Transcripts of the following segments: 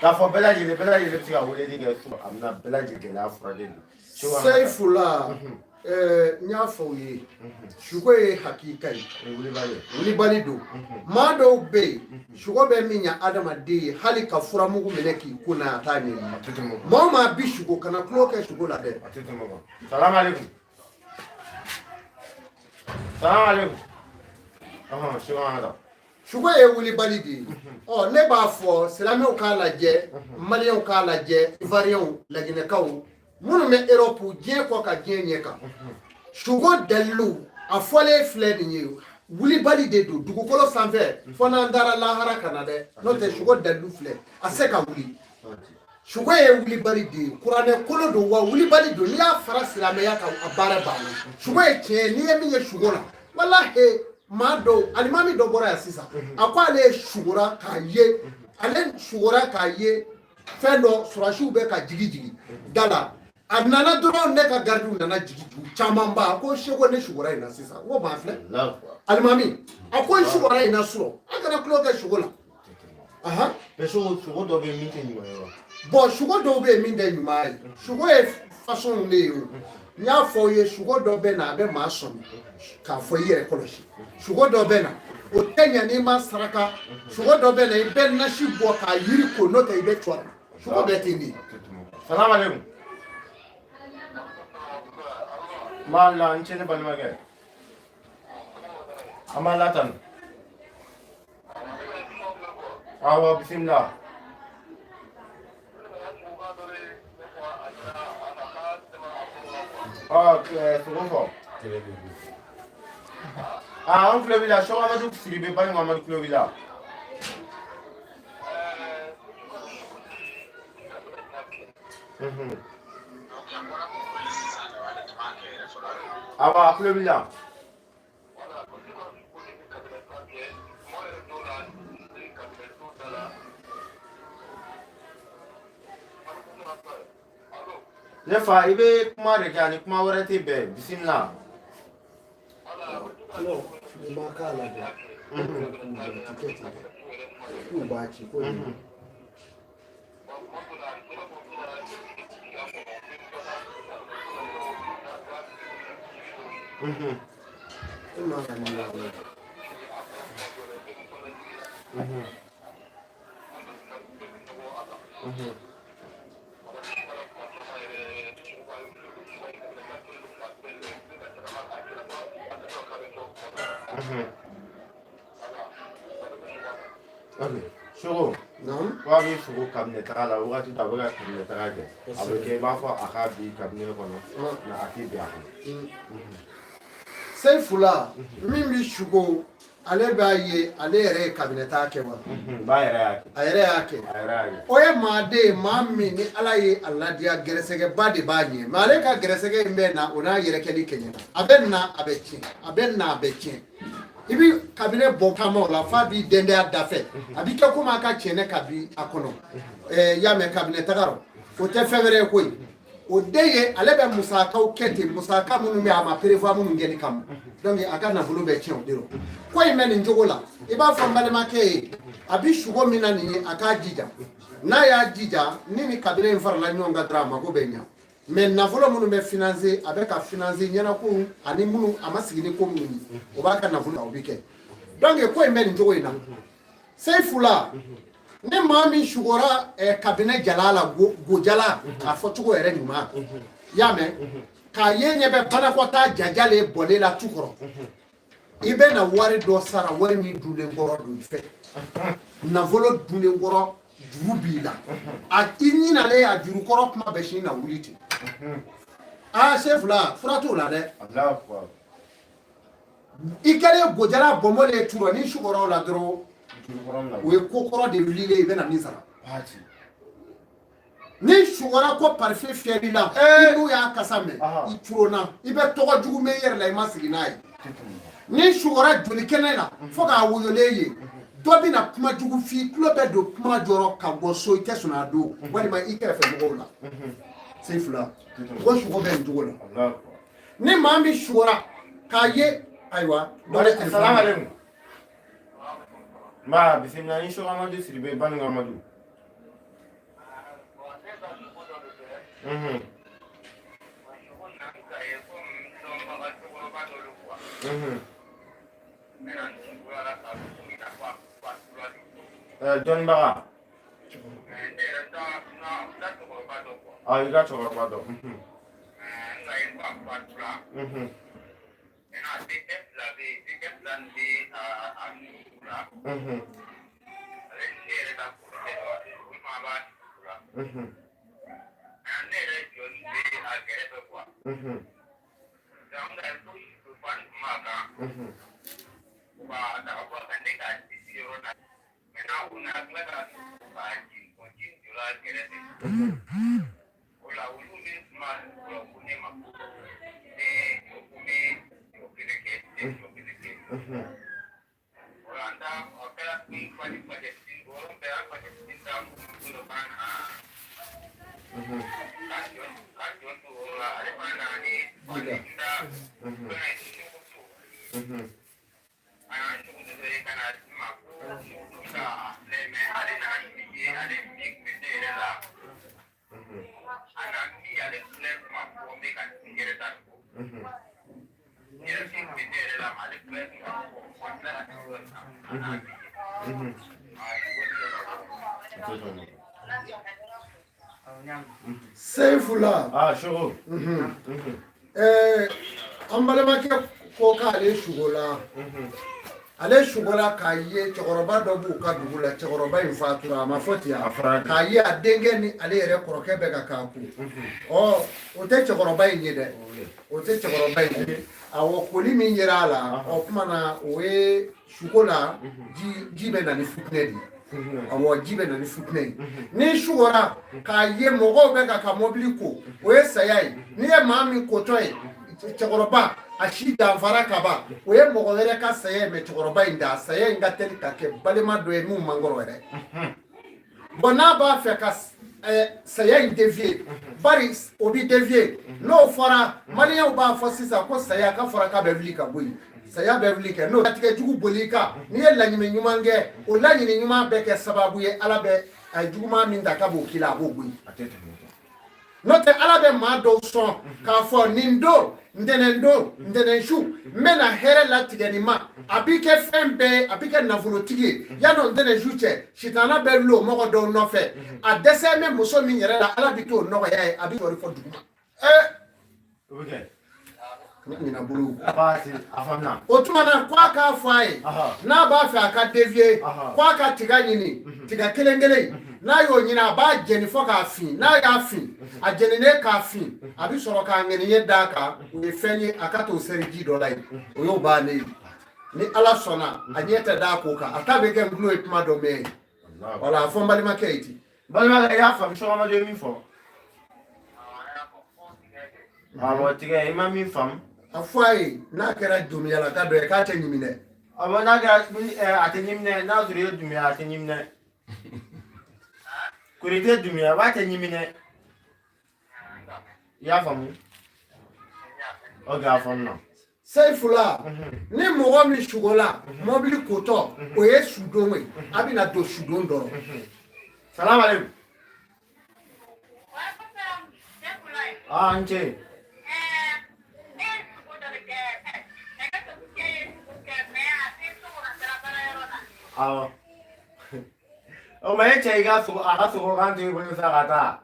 K'a fɔ bɛɛ lajɛlen, bɛɛ lajɛlen bɛ se ka weleli kɛ, a bɛna bɛɛ lajɛlen gɛlɛya furakɛ don. Seyifula, n y'a fɔ aw ye, suko ye hakika ye, wulibali don. Maa dɔw bɛ yen, suko bɛ min ɲɛ adamaden ye, hali ka furamugu minɛ k'i kun na, a t'a ɲɛ. Maa o maa bi suko, kana tulon kɛ suko la dɛ. Salamu aleykum. Salamu aleykum. Ɔhɔn, suko an ka taa. Suko ye wulibali de ye. Ɔ, ne b'a fɔ silamɛw k'a lajɛ, maliyɛnw k'a lajɛ, ivoiriyɛnw, laginɛkaw, minnu bɛ Europe, diɲɛ kɔ ka diɲɛ ɲɛ kan. Suko dalilu a fɔlen filɛ nin ye, wulibali de don dugukolo sanfɛ fo n'an taara lahara ka na dɛ. N'o tɛ, suko dalilu filɛ, a se ka wuli. Suko ye wulibali de ye, kuranɛ kolo don wa wulibali don. N'i y'a fara silamɛya kan, a baara banna. Suko ye tiɲɛ ye. N'i ye min ye suko la, walahi, maa dɔw, alimami dɔ bɔra yan sisan, a ko ale ye sugora k'a ye, ale sugora k'a ye fɛn dɔ, sɔrɔdasiw bɛ ka jigi jigi da la. A nana dɔrɔn, ne ka garidiw nana jigi jigi camanba. A ko seko, ne sugora in na sisan. N ko maa filɛ, alimami a ko n sugora in na surɔ. A kana tulon kɛ sugo la. Ahan. Mais sugo dɔ bɛ yen min tɛ ɲuman ye wa? Bon, sugo dɔw bɛ yen min tɛ ɲuman ye. Sugo ye façon de ye o. N y'a fɔ aw ye, sugo dɔ bɛ na, a bɛ maa sɔmi k'a fɔ i yɛrɛ kɔlɔsi. Sugo dɔ bɛ na, o tɛ ɲɛ n'i ma saraka. Sugo dɔ bɛ na, i bɛ nasi bɔ k'a yiri ko, n'o tɛ i bɛ cɔrɔ. Sugo bɛɛ tɛ nin ye. Salamu aleykum. N b'a la, n cɛ, ne balimakɛ. An b'a la tanu. Awɔ, bisimila. Ɔ, sogo fɔ. Aa, an tulo b'i la, Sɛki Amadu Sidibe, Baɲuman Amadu tulo b'i la. Awɔ, a tulo b'i la. Ne fa, i bɛ kuma de kɛ, ani kuma wɛrɛ tɛ bɛn. Bisimila. N b'a k'a la dɛ, k'u kɛ ten dɛ, k'u b'a ci ko nin. E ma ka nin labɛn. Ok, sogo. Naam. Ko a bɛ sogo kabinɛ taga la, wagati dɔ a bɛ ka kabinɛ taga kɛ. A bɛ kɛ i b'a fɔ a k'a bin kabinɛ kɔnɔ, nka a tɛ bin a kɔnɔ. Seyifula, min bɛ sugo, ale b'a ye, ale yɛrɛ ye kabinɛ taa kɛ wa? Ba yɛrɛ y'a kɛ. A yɛrɛ y'a kɛ. A yɛrɛ y'a kɛ. O ye maaden ye, maa min ni Ala ye a ladiya, gɛrɛsɛgɛba de b'a ɲɛ. Mais ale ka gɛrɛsɛgɛ in bɛ na, o n'a yɛrɛkɛli kɛɲɛ. A bɛ na, a bɛ tiɲɛ. A bɛ na, a bɛ tiɲɛ. I bɛ kabinɛ bɔ taamaw la f'a b'i dɛndɛn a da fɛ, a b'i kɛ komi a ka tiɲɛ ka bi a kɔnɔ. Ɛɛ, y'a mɛn, kabinɛ taga rɔ, o tɛ fɛn wɛrɛ ye koyi. O den ye, ale bɛ musakaw kɛ ten, musaka minnu bɛ a ma prévoir minnu kɛli kama. Donc a ka nafolo bɛ tiɲɛ o de rɔ. Ko in bɛ nin cogo la. I b'a fɔ n balimakɛ ye, a bɛ sugo min na nin ye, a k'a jija. N'a y'a jija, ni kabinɛ in farala ɲɔgɔn kan dɔrɔn, a mako bɛ ɲa. Mais nafolo minnu bɛ financer, a bɛ ka financer ɲɛnako ani minnu a ma sigi ni ko minnu ye, o b'a ka nafolo, o bɛ kɛ. Donc ko in bɛ nin cogo in na. Seyifula, ni maa min sugora kabinɛ jala la, gojala a fɔcogo yɛrɛ ɲuman, y'a mɛn, k'a ye ɲɛ bɛ banakɔtaa jajalen bɔlen la tu kɔrɔ, i bɛ na wari dɔ sara, wari min dunnen kɔrɔ don i fɛ, nafolo dunnen kɔrɔ, juru b'i la, a i ɲinalen a juru kɔrɔ, kuma bɛ sin na wuli ten. Aa, Seyifula, fura t'o la dɛ. I kɛlen gojala bɔnbɔlen tu rɔ, n'i sugora o la dɔrɔn, o ye ko kɔrɔ de wulilen, i bɛna min sara. Ni sugora ko parfum fiyɛli la, i n'u y'a kasa mɛn, i curonna, i bɛ tɔgɔ jugu mɛn i yɛrɛ la, i ma sigi n'a ye. Ni sugora joli kɛnɛ la fo k'a woyolen ye, dɔ bɛna kuma jugu f'i tulo bɛ don kuma jɔrɔ ka bɔ so, i tɛ sɔn a don, walima i kɛrɛfɛ mɔgɔw la. Seyifula, ko sugo bɛ nin cogo la. Ni maa min sugora k'a ye, ayiwa, dɔ bɛ telefɔni. Salamu aleykum. Nba, bisimila ni Sɛki Amadu Sidibe, Baninga Amadu. Dɔnnibaga. Ah, i ka cɛkɔrɔba dɔn. Seyfula. Ah, Soko. An balimakɛ ko k'ale sugola. Ale sugola k'a ye cɛkɔrɔba dɔ b'u ka dugu la, cɛkɔrɔba in fatura, a ma fɔ ten A fɔra. K'a ye a denkɛ ni ale yɛrɛ kɔrɔkɛ bɛ ka k'a ko. Ɔ, o tɛ cɛkɔrɔba in ye dɛ. O tɛ cɛkɔrɔba in ye. Awɔ, koli min yera a la, o tuma na o ye suko la, ji bɛ na ni futinɛ de ye. Awɔ, ji bɛ na ni futinɛ ye. Ni sugora k'a ye mɔgɔw bɛ ka mɔbili ko, o ye saya ye. N'i ye maa min kotɔ ye, cɛkɔrɔba a si danfara ka ban, o ye mɔgɔ wɛrɛ ka saya ye, mɛ cɛkɔrɔba in da saya in ka teli ka kɛ balima dɔ ye min man kɔrɔ yɛrɛ. Bon, n'a b'a fɛ ka saya in dévier, bari o bi dévier, n'o fɔra maliyɛnw b'a fɔ sisan ko saya ka fɔra k'a bɛ wuli ka bɔ yen, saya bɛ wuli kɛ n'o latigɛ jugu boli i kan. N'i ye laɲini ɲuman kɛ, o laɲini ɲuman bɛ kɛ sababu ye, Ala bɛ a ye juguman min ta k'a b'o k'i la, a b'o bɔ yen. N'o tɛ, Ala bɛ maa dɔw sɔn k'a fɔ nin don, ntɛnɛn don, ntɛnɛn su, n bɛna hɛrɛ latigɛ nin ma, a b'i kɛ fɛn bɛɛ ye, a b'i kɛ nafolotigi ye. Yan'o ntɛnɛn su cɛ, sitana bɛ wuli o mɔgɔ dɔw nɔfɛ, a dɛsɛ bɛ muso min yɛrɛ la, Ala bɛ t'o nɔgɔya ye, a bɛ sɔrɔ fɔ duguma. Ɲina bolo. O tuma na, ko a k'a fɔ a ye, n'a b'a fɛ a ka dévier, ko a ka tiga ɲini, tiga kelen kelen, n'a y'o ɲini, a b'a jɛni fo k'a fin. N'a y'a fin, a jɛninen k'a fin, a bɛ sɔrɔ k'a ŋɛniye d'a kan. O ye fɛn ye, a ka t'o seri ji dɔ la yen, o y'o bannen ye. Ni Ala sɔnna, a ɲɛ tɛ d'a ko kan, a ta bɛ kɛ n tulo ye kuma dɔ mɛn ye. Wala, a fɔ n balimakɛ ye ten. Balimakɛ, i y'a faamu, Sɔgɔmadu ye min fɔ? Awɔ, tigɛ, i ma min faamu. A fɔ a ye, n'a kɛra dumuyalaka dɔ ye, k'a tɛ ɲimi dɛ. Awɔ, n'a kɛra, a tɛ ɲimi dɛ, n'a sɔrɔ i ye dumuya, a tɛ ɲimi dɛ. Kori tɛ dumuya, b'a tɛ ɲimi dɛ. I y'a faamu? Ok, a faamu na. Seyfula, ni mɔgɔ min sugola mɔbili kotɔ, o ye sudon ye, a bɛna don sudon dɔrɔn. Salam aleykum. Ah, n ce. Awɔ. O ma e cɛ i ka sogo, a ka sogo kan to i bolo sa ka taa.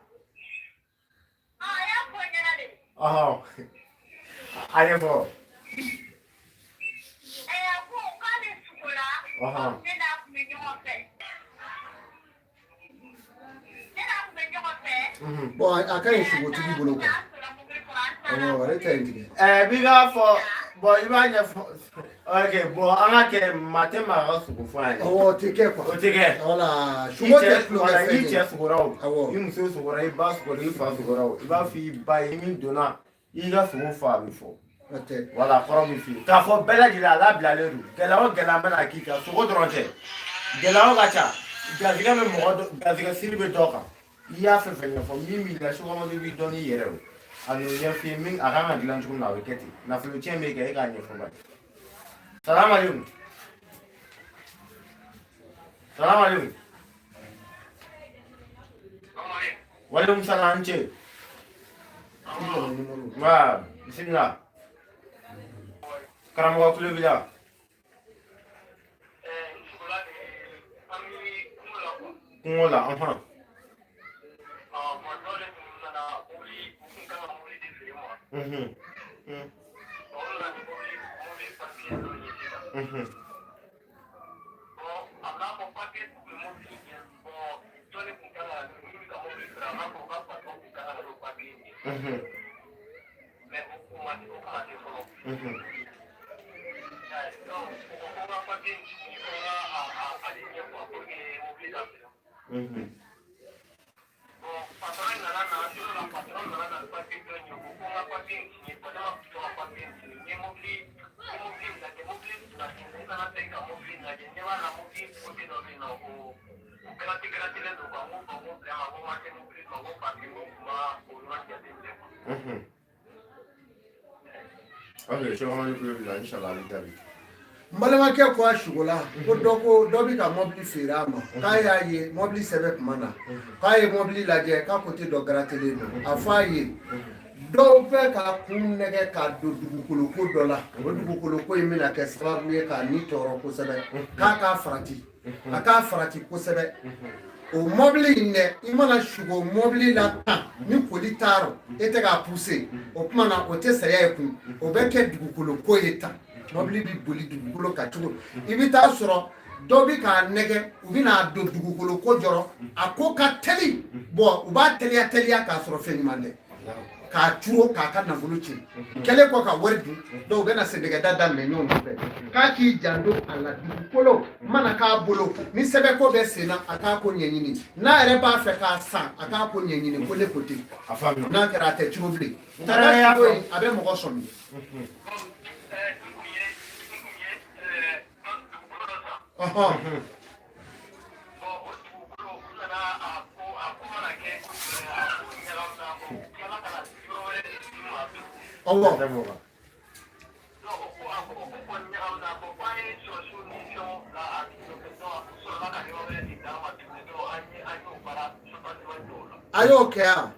Ɔhɔn. A ɲɛfɔ. Ɔhɔn. Bon, a ka ɲi sugotigi bolo quoi. Awɔ, ale ta in tigɛ. B'i k'a fɔ, bon, i b'a ɲɛfɔ. Ok, bon, an ka kɛ maa tɛ maa ka sogo fɔ an ye. Awɔ, o tɛ kɛ quoi. O tɛ kɛ. Wala, sugo tɛ tulonkɛ I fɛn ye. cɛ sogora o, Awɔ. i muso sogora, i ba sogora, i fa sogora o, i b'a fɔ i ba ye min donna i ka sogo fɔ, a bɛ fɔ. O tɛ. Wala, kɔrɔ min f'i ye k'a fɔ bɛɛ lajɛlen a labilalen don. Gɛlɛya o gɛlɛya mana k'i kan, sogo dɔrɔn tɛ, gɛlɛya o ka ca, garizigɛ bɛ mɔgɔ dɔ, garizigɛ siri bɛ dɔ kan. I y'a fɛn fɛn ɲɛfɔ, min b'i la, Sɔgɔmadu b'i dɔn n'i yɛrɛ o, a n'o ɲɛf'i ye min a kan ka dilan cogo min na, a bɛ kɛ ten. Nafolo tiɲɛ bɛ kɛ, e k'a ɲɛfɔ bani. Salam aleykum. Salam aleykum. Waleykum salam, an ce. numéro. Wa bisimila, karamɔgɔ tulo b'i la. Kungo la, ɔhɔn. Mhm. Mhm. Mhm. Mhm. Mhm. Mhm. Mhm. Ok, Cheikh Amadu tulo b'i la, inshallah a bɛ jaabi. N balimakɛ ko a sugola ko dɔ ko dɔ bɛ ka mɔbili feere a ma, k'a y'a ye mɔbili sɛbɛn tuma na, k'a ye mɔbili lajɛ, k'a côté dɔ garatelen don. A fɔ a ye dɔw bɛ ka kun nɛgɛ k'a don dugukolo ko dɔ la, o dugukolo ko in bɛna kɛ sababu ye k'a ni tɔɔrɔ kosɛbɛ, k'a k'a farati, a k'a farati kosɛbɛ. O mɔbili in dɛ, i mana sugo mɔbili la tan ni koli t'a rɔ, e tɛ k'a pousser, o tuma na o tɛ saya ye kun, o bɛ kɛ dugukolo ko ye tan. Mɔbili bɛ boli dugukolo kan cogo, i bɛ taa sɔrɔ dɔ bɛ k'a nɛgɛ, u bɛna don dugukolo ko jɔrɔ, a ko ka teli bɔn, u b'a teliya teliya k'a sɔrɔ fɛn ɲuman tɛ, k'a turo k'a ka nafolo tiɲɛ, kɛlen kɔ ka wari dun. Dɔw bɛna sɛnɛkɛda daminɛ ɲɔgɔn nɔfɛ, k'a k'i janto a la. Dugukolo mana k'a bolo ni sɛbɛnko bɛ sen na, a k'a ko ɲɛɲini. N'a yɛrɛ b'a fɛ k'a san, a k'a ko ɲɛɲini, ko ne ko ten. N'a kɛra a tɛ turo bilen, a bɛ mɔgɔ sɔmi. Ɔhɔn. Ɔwɔ. A y'o kɛ yan.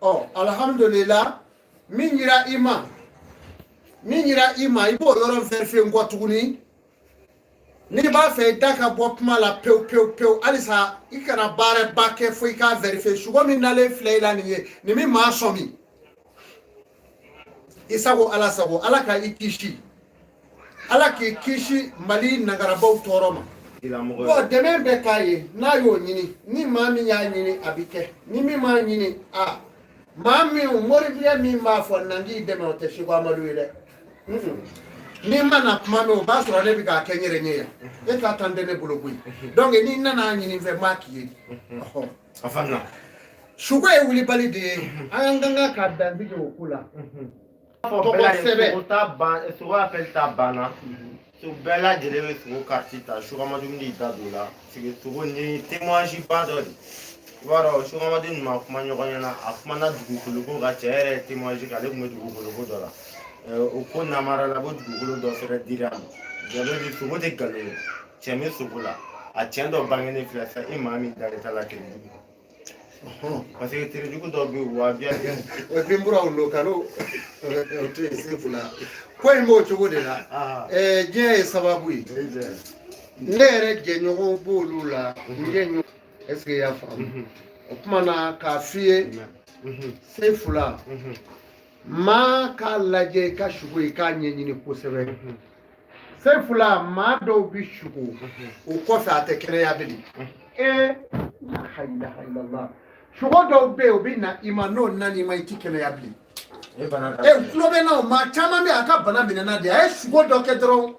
Ɔ, alhamdulila, min yira i ma, min yira i ma, i b'o yɔrɔ vérifier n kɔ tuguni. N'i b'a fɛ i da ka bɔ kuma la pewu pewu pewu, halisa i kana baaraba kɛ fo i k'a vérifier. Sugo min nalen filɛ i la nin ye, nin min maa sɔmi i sago, Ala sago, Ala ka i kisi, Ala k'i kisi Mali nagarabaw tɔɔrɔ ma. Bon, dɛmɛ bɛ k'a ye n'a y'o ɲini. Ni maa min y'a ɲini, a bɛ kɛ. Ni min m'a ɲini, a maa min moribiyɛ min b'a fɔ na k'i dɛmɛ, o tɛ Seko Amadu ye dɛ. N'i ma na kuma mɛn, o b'a sɔrɔ ne bɛ k'a kɛ n yɛrɛ ɲɛ yan. E ka tan tɛ ne bolo koyi. Donc n'i nana ɲini n fɛ, n b'a k'i ye. A faamuna. Suko ye wulibali de ye, an ka kan ka dansigi o ko la. Tɔgɔ sɛbɛn. Sogo ta ban, sogo appel ta banna. So bɛɛ lajɛlen bɛ sogo carte ta. Seko Amadu b'i da don o la. Parce que sogo nin ye témoignage ba dɔ de. I b'a dɔn, Seko Amadu ninnu ma kuma ɲɔgɔn ɲɛna, a kumana dugukolo ko kan. Cɛ yɛrɛ ye témoignage kɛ, ale tun bɛ dugukolo ko dɔ la. O ko namara la, ko dugukolo dɔ fɛnɛ dira a ma. Jaabi, sogo tɛ nkalon ye, cɛn bɛ sogo la. A cɛn dɔ bangenen filɛ sisan, i maa min dalen t'a la kelejugu, parce que terejugu dɔw bɛ yen wa biya. O binburaw lo kalo o tɛ se fila ko in b'o cogo de la. Diɲɛ ye sababu ye, ne yɛrɛ jɛɲɔgɔnw b'olu la, n jɛɲɔgɔn, est ce que i y'a faamu? O tuma na k'a f'i ye, Sefula, maa k'a lajɛ i ka sugo, i k'a ɲɛɲini kosɛbɛ. Sefula, maa dɔw bi sugo o kɔfɛ, a tɛ kɛnɛya bilen. La ilaha illallah. Sugo dɔw bɛ yen, o bɛ na i ma, n'o nana i ma, i ti kɛnɛya bilen. Tulo bɛ na, o maa caman bɛ yen, a ka bana minɛna de, a ye sugo dɔ kɛ dɔrɔn,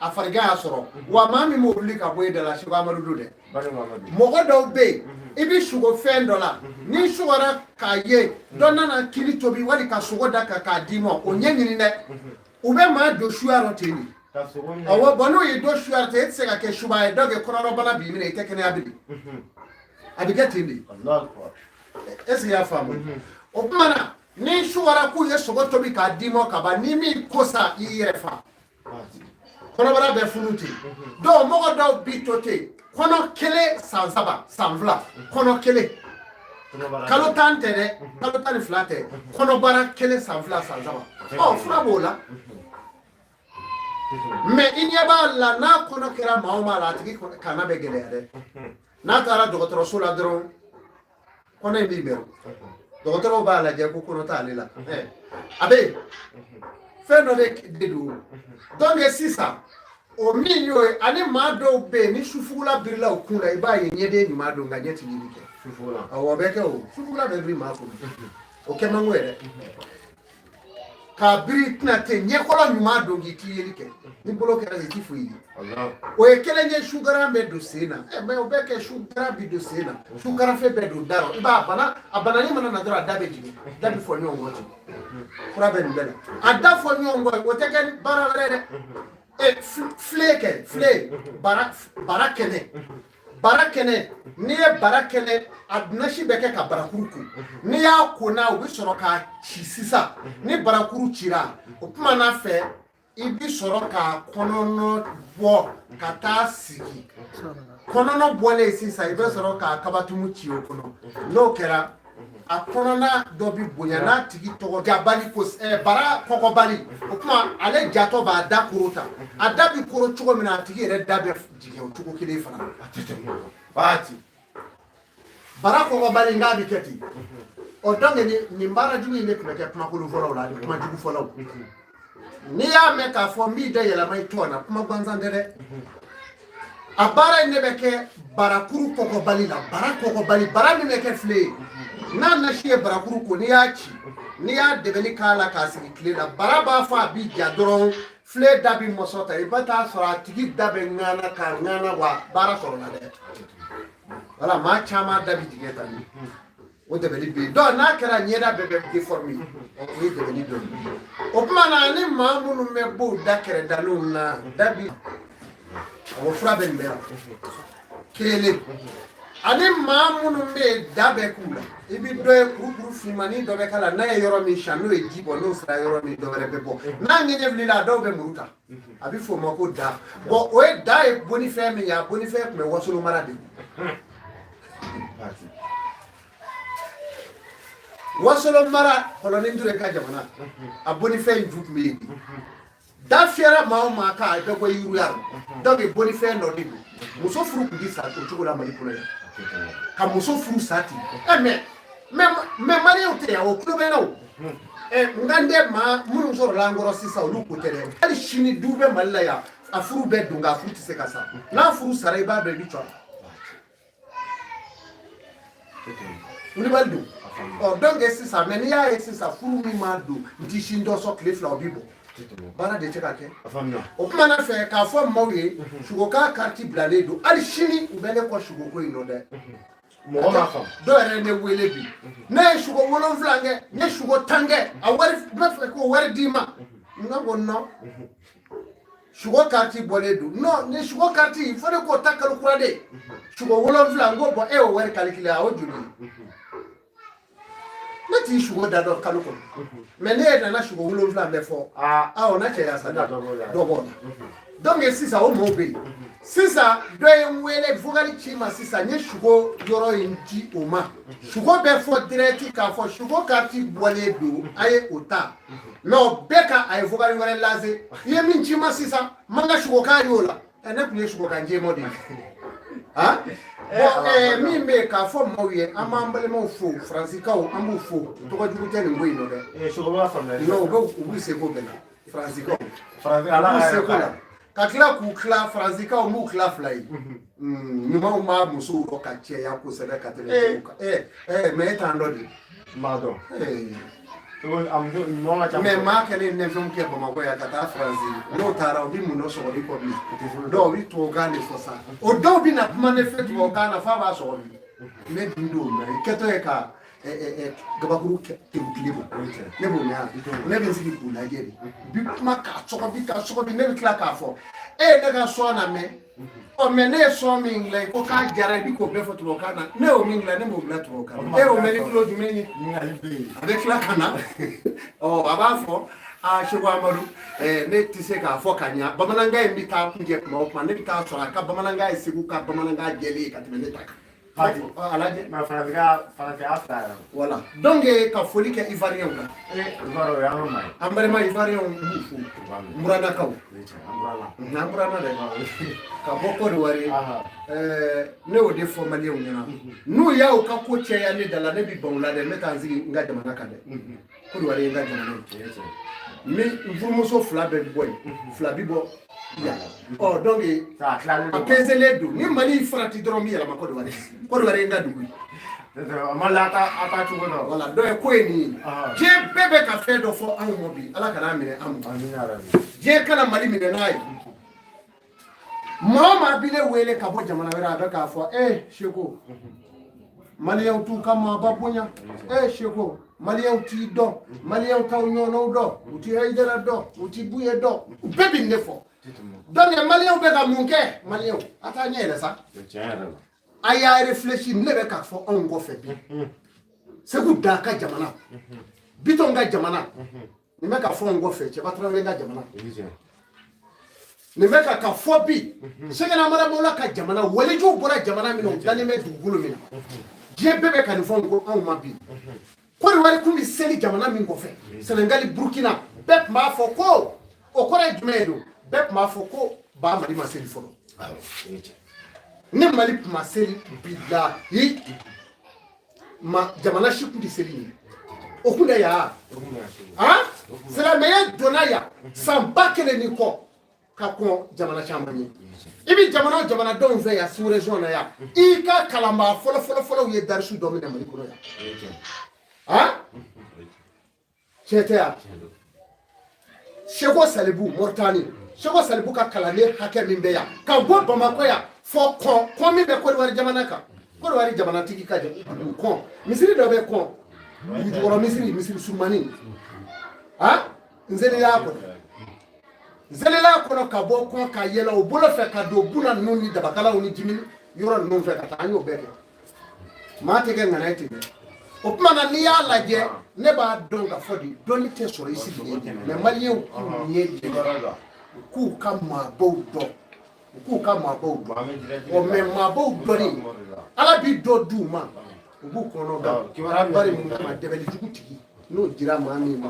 a farigan y'a sɔrɔ. Wa maa min m'o wuli ka bɔ e da la, Seko Amadu don dɛ. Mɔgɔ dɔw bɛ yen, i bɛ sugo fɛn dɔ la, n'i sugora k'a ye dɔ nana kili tobi wali ka sogo da kan k'a d'i ma, o ɲɛ ɲini dɛ. U bɛ maa don suya rɔ ten de. Ka sogo ɲɛ. Awɔ, bon, n'o y'i don suya ten, e tɛ se ka kɛ suba ye. Donc kɔnɔrɔbana b'i minɛ, i tɛ kɛnɛya bilen. A bɛ kɛ ten de. Allahu akbar. Est ce que i y'a faamu? O tuma na, ni suwara k'u ye sogo tobi k'a d'i ma ka ban, ni min ko sa, i yɛrɛ fa. Kɔnɔbara bɛ funu ten. Dɔw, mɔgɔ dɔw bi to ten, kɔnɔ kelen san 3, san 2, kɔnɔ kelen. Kɔnɔbara. Kalo 10 tɛ dɛ, kalo 12 tɛ, kɔnɔbara kelen san 2, san 3. Ɔ, fura b'o la. Mais i ɲɛ b'a la, n'a kɔnɔ kɛra maa o maa la, a tigi kana bɛ gɛlɛya dɛ. N'a taara dɔgɔtɔrɔso la dɔrɔn, kɔnɔ in b'i mɛrɛ. Dɔgɔtɔrɔw b'a lajɛ ko kɔnɔ t'ale la. A bɛ yen, fɛn dɔ de don. Donc sisan, o min y'o ye, ani maa dɔw bɛ yen, ni sufugula birila u kun na, i b'a ye ɲɛden ɲuman don, nka ɲɛ ti yeli kɛ. Sufugula. Awɔ, o bɛ kɛ. O sufugula bɛ biri maa kun, o kɛ man go yɛrɛ k'a biri tɛna ten. Ɲɛkɔlɔ ɲuman don k'i ti yeli kɛ, ni bolo kɛra i ti foyi ye. Allah. O ye kelen ye. Sugaran bɛ don sen na. Ɛ, mais o bɛ kɛ, sugaran bi don sen na, sugarafe bɛ don da rɔ. I b'a bana, a banani mana na dɔrɔn, a da bɛ jigin, da bɛ fɔ ɲɔgɔn kɔ ten. Fura bɛ nin bɛɛ la. A da fɔ ɲɔgɔn kɔ, o tɛ kɛ baara wɛrɛ dɛ. Ɛ, filen kɛ, filen, bara, bara kɛnɛ, bara kɛnɛ. N'i ye bara kɛnɛ, a nasi bɛ kɛ ka barakuru ko. N'i y'a ko n'a, u bɛ sɔrɔ k'a ci sisan. Ni barakuru cira, o tuma n'a fɛ, i bɛ sɔrɔ k'a kɔnɔnɔ bɔ ka taa sigi. Kɔnɔnɔ bɔlen sisan, i bɛ sɔrɔ k'a kabatumu ci o kɔnɔ. N'o kɛra, a kɔnɔna dɔ bi bonya. N'a tigi tɔgɔ jabali ko bara kɔkɔbali, o tuma ale jatɔ b'a da koro ta. A da bi koro cogo min na, a tigi yɛrɛ da bɛ jigin o cogo kelen fana. A tɛ tɛmɛ o kan. Waati. Bara kɔkɔbali, n'a bɛ kɛ ten. Ɔ, donc nin baara jugu in de tun bɛ kɛ kumakolon fɔlɔw la ani kuma jugu fɔlɔw. N'i y'a mɛn k'a fɔ n b'i da yɛlɛma i tɔn na, kuma gansan tɛ dɛ. A baara in de bɛ kɛ barakuru kɔkɔbali la. Bara kɔkɔbali, bara min bɛ kɛ file ye, n'a nasi ye barakuru ko, n'i y'a ci, n'i y'a dɛbɛli k'a la k'a sigi tile la, bara b'a fɔ a bi ja dɔrɔn, file da bi mɔsɔ ta. I bɛ taa sɔrɔ a tigi da bɛ ŋana k'a ŋana wa baara sɔrɔla dɛ. Wala maa caman da bi jigin tan ni o dɛbɛli bɛ yen. Donc n'a kɛra, ɲɛda bɛɛ bɛ déformer. O ye dɛbɛli dɔ ye. O tuma na, ni maa minnu bɛ bɔ u da kɛrɛdalenw na, da bi, o fura bɛ nin bɛɛ la kelen. Ani maa minnu bɛ yen, da bɛ k'u la, i bɛ dɔ ye kurukuru finmannin dɔ bɛ k'a la. N'a ye yɔrɔ min siyan, n'o ye ji bɔ, n'o sera yɔrɔ min, dɔ wɛrɛ bɛ bɔ. N'a ŋɛɲɛ wulila, a dɔw bɛ muru ta, a bɛ f'o ma ko da. Bon, o ye da ye. Bonnifɛn min ye, a bonnifɛn tun bɛ Wasolo mara de. Waati. Wasolo mara, Kɔlɔni Ture ka jamana, a bonnifɛn in ju tun bɛ yen. Da fiyɛra maa o maa kan, a bɛ bɔ yiruya rɔ. Donc bonnifɛn dɔ de don. Muso furu tun tɛ sa o cogo la Mali kɔnɔ yan. Ka muso furu sa ten, ɛ, mais maliyɛnw tɛ yan, o tulo bɛ n na. O ɛ, n kan tɛ maa minnu sɔrɔla an kɔrɔ sisan, olu ko tɛ dɛ. Hali sini, du bɛ Mali la yan, a furu bɛ don, nka a furu tɛ se ka sa. N'a furu sara, i b'a dɔn i bɛ cɔ a la. Wulibali don. Ɔ, donc sisan, mais n'i y'a ye sisan, furu min ma don, n ti sin dɔ sɔn, tile 2 o bi bɔ. Baara de tɛ ka kɛ. A faamuya. O kuma na fɛ k'a fɔ maaw ye, sugoka kariti bilalen don. Hali sini, u bɛ ne kɔ sugoko in nɔ dɛ. Mɔgɔ m'a faamu. Dɔw yɛrɛ ye ne wele bi, ne ye sugo 7 kɛ, n ye sugo 10 kɛ, a wari, n bɛ fɛ k'o wari d'i ma. N ka ko non, sugo kariti bɔlen don. Non, ni sugo kariti, fo ne k'o ta kalo kura de. Sugo 7, n ko bon, e y'o wari calculer, a o joli ye? Ne t'i sugo da dɔn kalo kɔnɔ, mais ne yɛrɛ nana sugo 7 bɛɛ fɔ. Aa. Aa, o na cɛya sa. Dɔ b'o la. Dɔ b'o la. Donc sisan, o mɔɔw bɛ yen sisan. Dɔ ye n wele, vocal ci ma sisan, n ye sugo yɔrɔ in di o ma. Sugo bɛ fɔ direct k'a fɔ sugo kariti bɔlen don, a ye o ta. Mais o bɛɛ ka a ye vocal wɛrɛ lase: i ye min ci ma sisan, n man ka sugo kan y'o la. Ɛ, ne tun ye sugo kan jɛmɔ de ye. Han, bon, min bɛ yen k'a fɔ maaw ye, an b'an balimaw fo, Faransikaw, an b'u fo. Tɔgɔ jugu tɛ nin ko in nɔ dɛ. Ee, sogo b'a faamuya. Non, u b'u seko bɛɛ la, Faransikaw. Faransi ala U b'u ka seko la ka tila k'u tila. Faransikaw, m'u tila fila ye. Ɲumanw b'a musow rɔ ka cɛya kosɛbɛ ka tɛmɛ cɛw kan. Ɛ ɛ, mais e t'an dɔn de. N b'a dɔn. Ee. Sogo a muso ɲuman ka ca. Mais maa kɛlen nɛfɛnw kɛ Bamakɔ yan ka taa Faransi, n'o taara, u bɛ mun dɔ sɔgɔli kɔ bilen? Dɔw bɛ tubabukan de fɔ sa. O dɔw bɛ na kuma ne fɛ tubabukan na f'a b'a sɔgɔ bi. Ne dun don mɛ i kɛtɔ ye ka gabakuru tile bɔ ne b'o mɛn ne bɛ n sigi k'u lajɛ de bi kuma k'a sɔgɔbi k'a sɔgɔbi ne bɛ tila k'a fɔ e ye ne ka son lamɛn ɔ mais ne ye son min dilan ko k'a jara i bi k'o bɛɛ fɔ tubabukan na ne y'o min dilan ne m'o dilan tubabukan na e y'o mɛn ni tulo jumɛn ye a bɛ tila ka na ɔ a b'a fɔ aa Seko Amadu ne tɛ se k'a fɔ ka ɲa bamanankan in bɛ taa kunjɛ kuma o kuma ne bɛ taa sɔrɔ a ka bamanankan ye Segu ka bamanankan jɛlen ye ka tɛmɛ ne ta kan. A lajɛ farafinya fila yɛrɛ. Voilà donc ka foli kɛ Ivoiriyɛnw la. Ivoire o y'an ka maa ye. An balima Ivoiriyɛnw n b'u fo. N buranakaw. An buranna dɛ. Ka bɔ Côte d'Ivoire ne y'o de fɔ maliyɛnw ɲɛna. N'u y'aw ka ko caya ne da la ne bi ban u la dɛ n bɛ taa n sigi n ka jamana kan dɛ. Côte d'Ivoire ye n ka jamana ye. N bɛ n furumuso fila bɛɛ bi bɔ yen fila bi bɔ yan ɔ donc a peselen don ni Mali farati dɔrɔn n bɛ yɛlɛma Côte d'Ivoire Côte d'Ivoire ye n ka dugu ye. A ma la a ta cogo dɔn. Voilà donc ko ye nin ye diɲɛ bɛɛ bɛ ka fɛn dɔ fɔ anw ma bi Ala kana minɛ an ma. Diɲɛ kana Mali minɛ n'a ye. Maa o maa bi ne wele ka bɔ jamana wɛrɛ a bɛ k'a fɔ e Seko maliyɛnw t'u ka maaba bonya e Seko maliyɛnw t'i dɔn maliyɛnw t'aw ɲɔgɔnnaw dɔn u ti Hayidara dɔn u ti Buye dɔn u bɛɛ bi ne fɔ donc maliyɛnw bɛ ka mun kɛ maliyɛnw a t'a ɲɛ yɛlɛ sa a y'a réfléchi ne bɛ k'a fɔ anw kɔfɛ bi Segu da ka jamana Bitɔn ka jamana nin bɛ ka fɔ anw kɔfɛ Cɛba Tarawele ka jamana nin bɛ ka fɔ bi Sɛgɛnna Maramola ka jamana walijuw bɔra jamana min na u dalen bɛ dugukolo min na diɲɛ bɛɛ bɛ ka nin fɔ ko anw ma bi Côte d'Ivoire kun bɛ seli jamana min kɔfɛ Senegali Burukina bɛɛ tun b'a fɔ ko o kɔrɔ ye jumɛn ye don bɛɛ tun b'a fɔ ko ba Mali ma seli fɔlɔ ni Mali tun ma seli bilahi ma jamana si tun tɛ seli ɲɛ o kun tɛ yan silamɛya donna yan san 1000 ni kɔ ka kɔn jamana caman ɲɛ i bɛ jamana o jamanadenw fɛ yan sous région na yan i ka kalanbaa fɔlɔ fɔlɔ fɔlɔw ye darisu dɔ minɛ Mali kɔnɔ yan tiɲɛ tɛ yan Seko Salibu Moritani Seko Salibu ka kalanden hakɛ min bɛ yan ka bɔ Bamakɔ yan fɔ kɔn kɔn min bɛ Côte d'Ivoire jamana kan Côte d'Ivoire jamanatigi ka dugu kɔn misiri dɔ bɛ kɔn dugujukɔrɔ misiri misiri surumani n selila kɔnɔ n selila kɔnɔ ka bɔ kɔn ka yɛlɛ o bolo fɛ ka don buna ninnu ni dabakalaw ni jimini yɔrɔ ninnu fɛ ka taa an y'o bɛɛ kɛ maa tɛ kɛ ŋana ye ten dɛ o tuma na n'i y'a lajɛ ne b'a dɔn ka fɔ de dɔnni tɛ sɔrɔ i sigilen mais maliyɛnw k'u ɲɛ jɛ u k'u ka maabaw dɔn u k'u ka maabaw dɔn ɔ mais maabaw dɔnni ala bi dɔ d'u ma u b'u kɔnɔ gan bari mun kama dɛbɛli jugu tigi n'o dira maa min ma.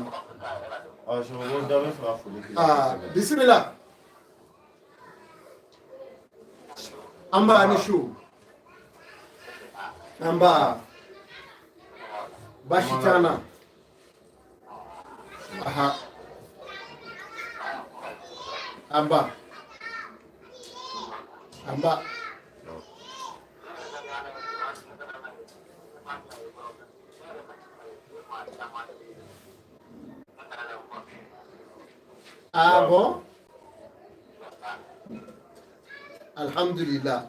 Bisimila an b'a ni su an b'a baasi t'an na aha an ba an ba ah bon alhamdulillah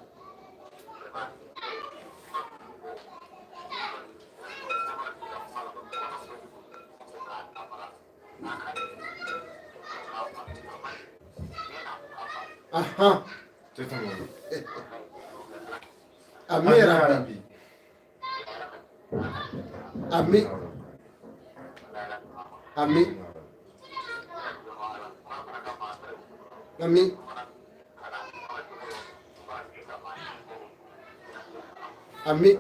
aha amin rabbi amin amin amin amin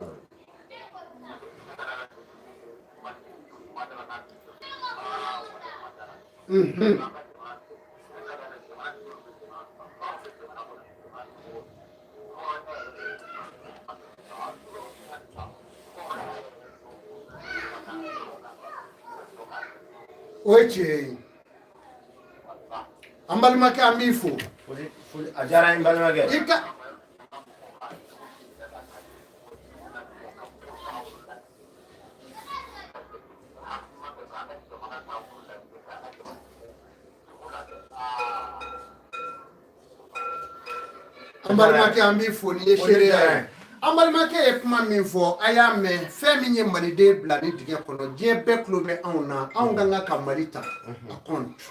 O ye tiɲɛ ye an balimakɛ an b'i fo a diyara n ye n balimakɛ i ka an balimakɛ an b'i fo n'i ye seereya ye An balimakɛ ye kuma min fɔ, a y'a mɛn. Fɛn min ye maliden bila ni dingɛ kɔnɔ, diɲɛ bɛɛ tulo bɛ anw na. Anw ka kan ka Mali ta a compte,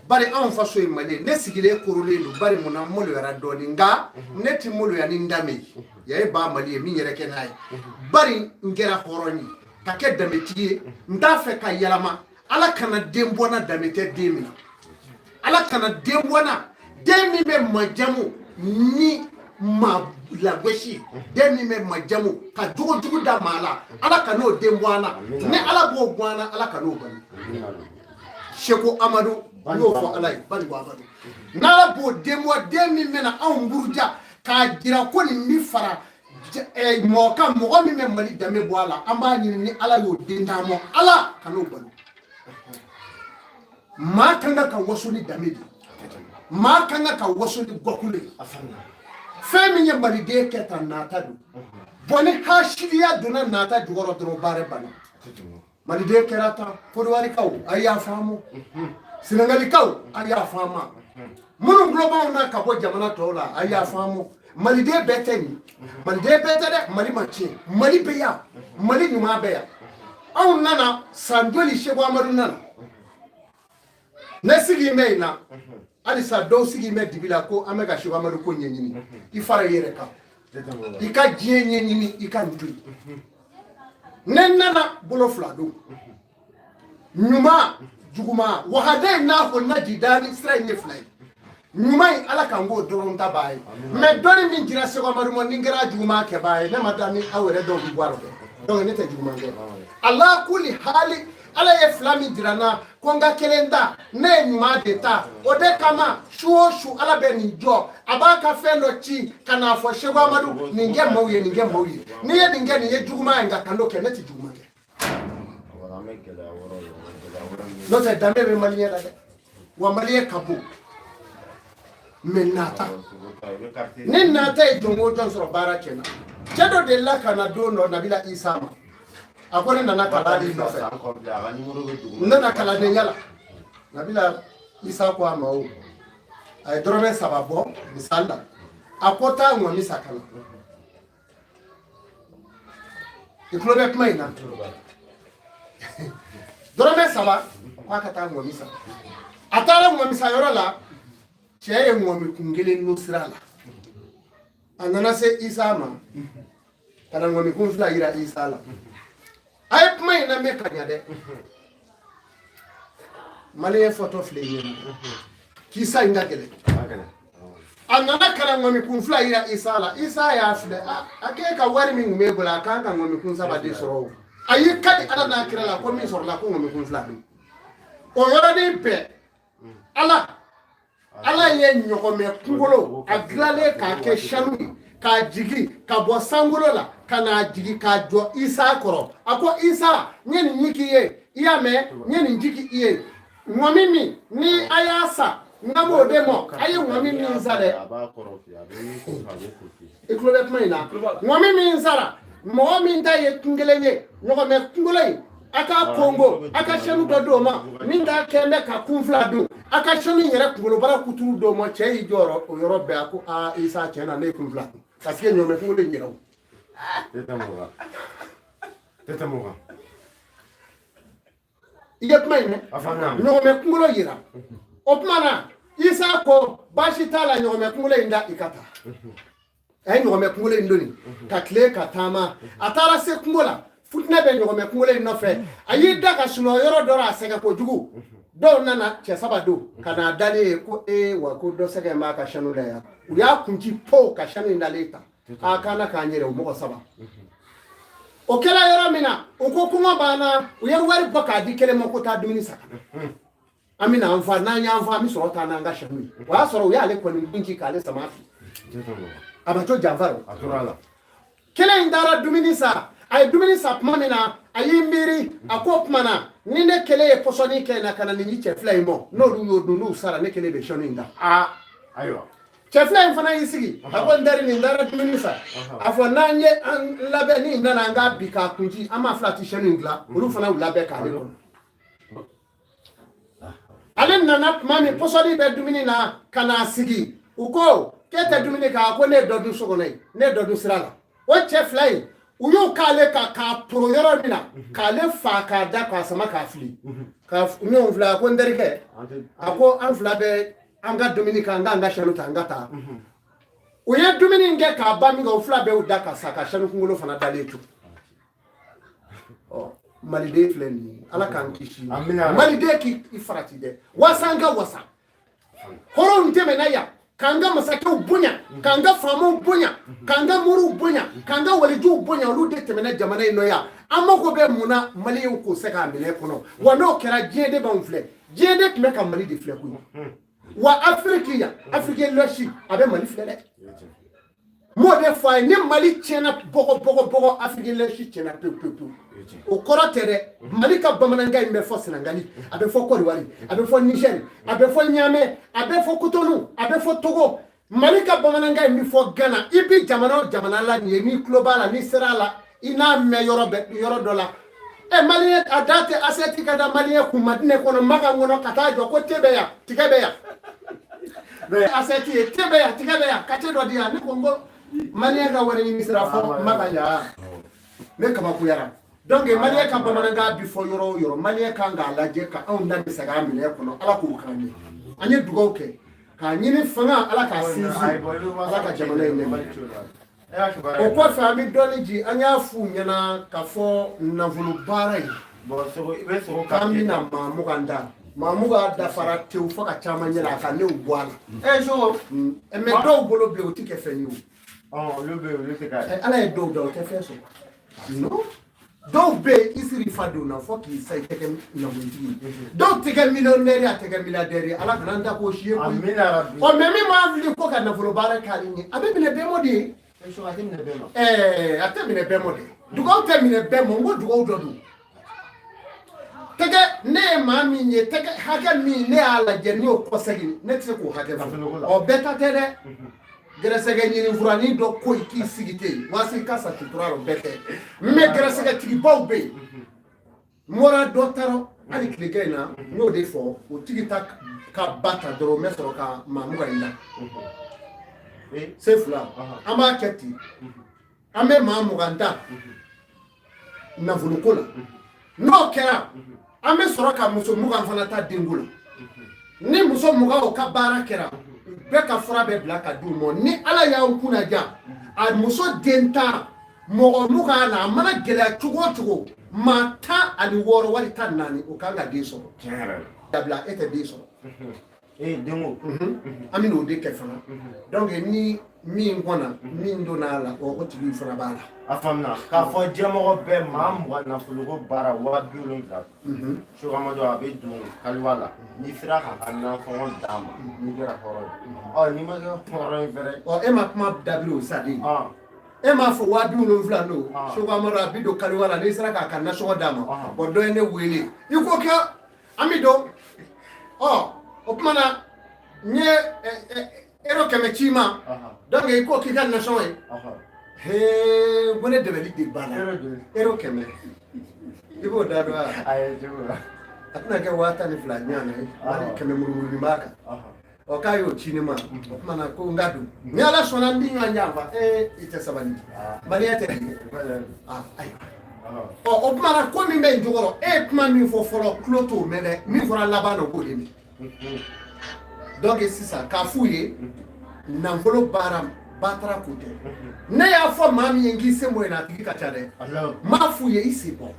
bari anw faso ye Mali ye. Ne sigilen korolen don, bari mun na n maloyara dɔɔni, nka ne ti maloya ni n danbe ye. Ya ye ba Mali ye min yɛrɛ kɛ n'a ye, bari n kɛra hɔrɔn ye ka kɛ danbetigi ye. N t'a fɛ ka yɛlɛma. Ala kana den bɔ n na danbe tɛ den min na. Ala kana den bɔ n na, den min bɛ majamu ni ma lagosi, den min bɛ majamu ka jogo jugu da maa la. Ala ka n'o den bɔ an na. Ni Ala b'o bɔ an na, Ala ka n'o bali. Seko Amadu, n y'o fɔ Ala ye, bali Amadu, n'Ala b'o den bɔ, den min bɛna anw buruja k'a jira ko nin bi fara mɔgɔ kan, mɔgɔ min bɛ Mali danbe bɔ a la, an b'a ɲini ni Ala y'o den d'an ma, Ala ka n'o balo. Maa kan ka waso ni danbe de, maa kan ka waso ni gɔkule ye. Fɛn min ye maliden kɛ tan, nata don. Bɔn, ni hasiriya donna nata jukɔrɔ dɔrɔn, baara banna. Maliden kɛra tan. Kodiwarikaw, a y'a faamu. Senegalikaw, a y'a faamu. Minnu tulo b'anw na ka bɔ jamana tɔw la, a y'a faamu. Maliden bɛɛ tɛ nin, maliden bɛɛ tɛ dɛ. Mali ma tiɲɛ, Mali bɛ yan, Mali ɲuman bɛ yan. Anw nana san joli? Seko Amadu nana, ne sigi bɛ yen na halisa. Dɔw sigi bɛ dibi la ko an bɛ ka Seko Amadu ko ɲɛɲini. I fara i yɛrɛ kan, i ka diɲɛ ɲɛɲini, i ka nin to yen. Ne nana bolo fila don, ɲuman juguman. Wahada in n'a fɔ naji daani sira in ye fila ye. Ɲuman in, Ala k'an k'o dɔrɔn ta b'a ye. Mɛ dɔnni min jira Seko Amadu ma, ni n kɛra juguman kɛbaa ye, ne ma da ni aw yɛrɛ dɔw bɛ bɔ a la dɛ. Donc ne tɛ juguman kɛ. Ala kuli hali Ala ye fila min jira n na ko n ka kelen ta, ne ye ɲuman de ta. O de kama su o su Ala bɛ nin jɔ, a b'a ka fɛn dɔ ci ka n'a fɔ Seko Amadu, nin kɛ maaw ye, nin kɛ maaw ye. N'i ye nin kɛ, nin ye juguman ye, nka kan dɔ kɛ, ne tɛ juguman kɛ. N'o tɛ, danbe bɛ maliyɛn la dɛ. Wa maliyɛn ka bon, mɛ nata, ni nata ye jɔn o jɔn sɔrɔ, baara tiɲɛna. Cɛ dɔ delila ka na don dɔ Nabila Isa ma. A ko ne nana kalan de nɔfɛ, n nana kalandenya la. Nabila Isa ko a ma, o a ye dɔrɔmɛ 3 bɔ misali la. A ko taa ŋɔni sa ka na. I tulo bɛ kuma in na? Dɔrɔmɛ 3, k'a ka taa ŋɔni sa. A taara ŋɔni sa yɔrɔ la, cɛ ye ŋɔmi kun kelen nu sira la. A nana se Isa ma ka na ŋɔmi kun fila yira Isa la. A ye kuma in lamɛn ka ɲa dɛ. Maliyɛn fɔtɔ filɛ i ɲɛna, kisa in ka gɛlɛn. A nana ka na ŋɔmi kun fila yira Isa la. Isa y'a filɛ, a k'e ka wari min tun b'e bolo, a kan ka ŋɔmi kun 3 de sɔrɔ. O a y'i kali Ala n'a kira la ko min sɔrɔla, ko ŋɔmi kun fila don. O yɔrɔnin bɛɛ, Ala ye ɲɔgɔmɛ kunkolo a dilanlen k'a kɛ sanu ye, k'a jigi ka bɔ sankolo la ka n'a jigi k'a jɔ Isa kɔrɔ. A ko Isa, n ye nin k'i ye, i y'a mɛn, n ye nin jigi i ye. Ŋɔmi min ni a y'a sa, n ka b'o de ma. A ye ŋɔmi min sa dɛ, i tulo bɛ kuma in na? Ŋɔmi min sara, mɔgɔ min ta ye kun kelen ye, ɲɔgɔmɛ kunkolo in, a ka kongo, a ka sanu dɔ d'o ma. Min ta kɛn bɛ ka kun fila dun, a ka sanu yɛrɛ kunkolobara kuturu d'o ma. Cɛ y'i jɔ o yɔrɔ bɛɛ, a ko aa Isa, tiɲɛ na ne ye kun fila dun, parce que ɲɔgɔmɛ kunkolo in yɛrɛ o. I ye kuma in mɛn? Ɲɔgɔmɛ kunkolo yira. O tuma na, Isa ko baasi t'a la, ɲɔgɔmɛ kunkolo in da, i ka taa. A ye ɲɔgɔmɛ kunkolo in doni ka tile ka taama. A taara se kungo la, futinɛ bɛ ɲɔgɔmɛ kunkolo in nɔfɛ. A y'i da ka sunɔgɔ yɔrɔ dɔ la, a sɛgɛn kojugu. Dɔw nana, cɛ 3 don ka n'a dalen ye ko ee wa ko dɔ sɛgɛn b'a ka sanu la yan. U y'a kunci po ka sanu in dalen ta. A kana k'an yɛrɛ o mɔgɔ 3. O kɛra yɔrɔ min na, u ko kɔngɔ b'an na. U ye wari bɔ k'a di kelen ma ko taa dumuni san ka na, an bɛna an fa, n'an y'an fa, an bɛ sɔrɔ taa n'an ka sanu ye. O y'a sɔrɔ u y'ale kɔni kunci k'ale sama fili, a ma to janfa rɔ. Kelen in taara dumuni san. A ye dumuni san tuma min na, a y'i miiri, a ko o tuma na, ni ne kelen ye pɔsɔni kɛ in na ka na nin cɛ fila in ma, n'olu y'o dun, n'u sara, ne kelen bɛ sanu in da. Ayiwa. Cɛ fila in fana y'i sigi, a ko n teri, nin taara dumuni san, a fɔ n'an ye an labɛn, ni nana an k'a bi k'a kunci, an m'a fila ti sanu in dilan. Olu fana y'u labɛn k'ale kɔnɔ. Ale nana tuma min, pɔsɔni bɛ dumuni na ka n'a sigi. U ko k'e tɛ dumuni kɛ? A ko ne ye dɔ dun so kɔnɔ yen, ne ye dɔ dun sira la. O cɛ fila in, u y'o k'ale kan k'a poro yɔrɔ min na, k'ale fa k'a da k'a sama k'a fili ka ɲɔgɔn filɛ. A ko n terikɛ, a ko an fila bɛ an ka dumuni kɛ, an k'an ka sanu ta, an ka taa. U ye dumuni kɛ k'a ban min kɛ, u fila bɛɛ y'u da ka sa, ka sanu kunkolo fana dalen to. Ɔ, maliden filɛ nin ye, Ala k'an kisi. Maliden k'i farati dɛ, waasa an ka wasa. Hɔrɔnw tɛmɛna yan k'an ka masakɛw bonya, k'an ka faamaw bonya, k'an ka moriw bonya, k'an ka walijuw bonya. Olu de tɛmɛna jamana in nɔ yan. An mako bɛ mun na? Maliyɛnw k'o se k'a minɛ kɔnɔ wa. N'o kɛra, diɲɛ de b'anw filɛ. Diɲɛ de tun bɛ ka Mali de filɛ koyi. Wa Afiriki yan, Afiriki l'Ouest, a bɛ Mali filɛ dɛ. N b'o de fɔ a ye, ni Mali tiɲɛna bɔgɔ bɔgɔ bɔgɔ, Afiriki l'Ouest tiɲɛna pewu pewu pewu. O kɔrɔ tɛ dɛ, Mali ka bamanankan in bɛ fɔ Senegali, a bɛ fɔ Kɔdiwari, a bɛ fɔ Nizɛri, a bɛ fɔ Ɲamɛ, a bɛ fɔ Kotonu, a bɛ fɔ Togo. Mali ka bamanankan in bɛ fɔ Gana. I bi jamana o jamana la nin ye, n'i tulo b'a la, n'i sera a la, i n'a mɛn yɔrɔ bɛɛ, yɔrɔ dɔ la. Ɛ, maliyɛn a da tɛ asɛti ka da maliyɛn kun Madinɛ kɔnɔ, Makan kɔnɔ, ka taa jɔ ko te bɛ yan, tigɛ bɛ yan. Asɛti ye te bɛ yan, tigɛ bɛ yan, ka te dɔ di yan. Ne ko n ko maliyɛn ka wari ɲini sira fɔ Makan yan, ne kabakoyara. Donc maliyɛn ka bamanankan bi fɔ yɔrɔ o yɔrɔ, maliyɛn kan k'a lajɛ ka anw da segin a minɛ kɔnɔ. Ala k'o k'an ye. An ye dugawu kɛ k'a ɲini fanga, Ala k'a sinsin, Ala ka jamana in nɛmɛ. O kɔfɛ, an bɛ dɔɔni ji. An y'a f'u ɲɛna k'a fɔ nafolo baara in, k'an bɛna maa 20 da. Maa 20 dafara tewu fo ka caman yɛlɛ a kan, ne y'o bɔ a la. Mais dɔw bolo bi, o ti kɛ fɛn ye. O olu bɛ yen, olu tɛ k'a ye. Ala ye dɔw da, o tɛ fɛn sɔrɔ. Non, dɔw bɛ yen, i siri fa don na fo k'i sa, i tɛ kɛ nafolotigi ye. Dɔw tɛ kɛ millionnaire ye, a tɛ kɛ milliardaire ye. Ala kana n ta k'o si ye koyi. Ɔ, mais min b'a fili ko ka nafolo baara k'ale ɲɛ, a bɛ minɛ bɛɛ mɔ de ye. A tɛ minɛ bɛɛ ma. Ɛɛ, a tɛ minɛ bɛɛ mɔ dɛ. Dugawu tɛ minɛ bɛɛ mɔ. N ko dugawu dɔ don. Tɛgɛ, ne ye maa min ye, tɛgɛ hakɛ min ne y'a lajɛ, ne y'o kɔsegin, ne tɛ se k'o hakɛ fɔ. Ɔ, bɛɛ ta tɛ dɛ. Gɛrɛsɛgɛ ɲini furanin dɔ ko k'i sigi ten, waasa i ka sa sutura la, o bɛɛ tɛ. Mais gɛrɛsɛgɛtigibaw bɛ yen, n bɔra dɔ taara hali tilekɛ in na, n y'o de fɔ, o tigi ta ka ba ta dɔrɔn, n bɛ sɔrɔ ka maa 20 in da se fila. An b'a kɛ ten, an bɛ maa 20 da nafoloko la. N'o kɛra, an bɛ sɔrɔ ka muso 20 fana ta denko la. Ni muso 20 o ka baara kɛra, u bɛɛ ka fura bɛ bila ka d'u ma. Ni Ala y'an kunnaja, a muso den tan, mɔgɔ 20 na, a mana gɛlɛya cogo o cogo, maa 16 wali 14, o kan ka den sɔrɔ. Dabila, e tɛ den sɔrɔ. Ee, denko. An bɛ n'o de kɛ fana. Donc ni min kɔnna, min donna a la, o tigi fana b'a la. A faamuna k'a fɔ diɲɛmɔgɔ bɛɛ, maa 20 nafoloko baara, 70,000. Sogamadu, a bɛ don kaliwa la. N'i sera k'a ka nasɔngɔ d'a ma, n'i kɛra hɔrɔn ye. Ɔ, n'i ma kɛ hɔrɔn ye fɛnɛ. Ɔ, e ma kuma dabiri o sa de. E m'a fɔ 70,000 don. Sogamadu, a bɛ don kaliwa la n'i sera k'a ka nasɔngɔ d'a ma. Bɔn, dɔ ye ne wele, i ko kɛ an bɛ don. Ɔ, o tuma na, n ye euro 100 ci ma. Donc i ko k'i ka nasɔngɔ ye. Hee, ko ne dɛmɛli de banna. Euro 100, i b'o da dɔn wa? A tɛna kɛ 12,000 ɲɔgɔn ye, wali 100 murumurunin b'a kan. Ɔ, k'a y'o ci ne ma. O tuma na, ko n ka don, ni Ala sɔnna, n b'i ɲɔgɔn janfa. Ee, i tɛ sabali, maliyɛn tɛ. Ayiwa, ɔ, o tuma na, ko min bɛ yen jukɔrɔ, e ye kuma min fɔ fɔlɔ, tulo t'o mɛn dɛ. Min fɔra laban na, o b'o de mɛn. Donc sisan, k'a f'u ye, nafolo baara batara ko tɛ. Ne y'a fɔ maa min ye n k'i sen bɔ yen na, a tigi ka ca dɛ. N m'a f'u ye i sen bɔ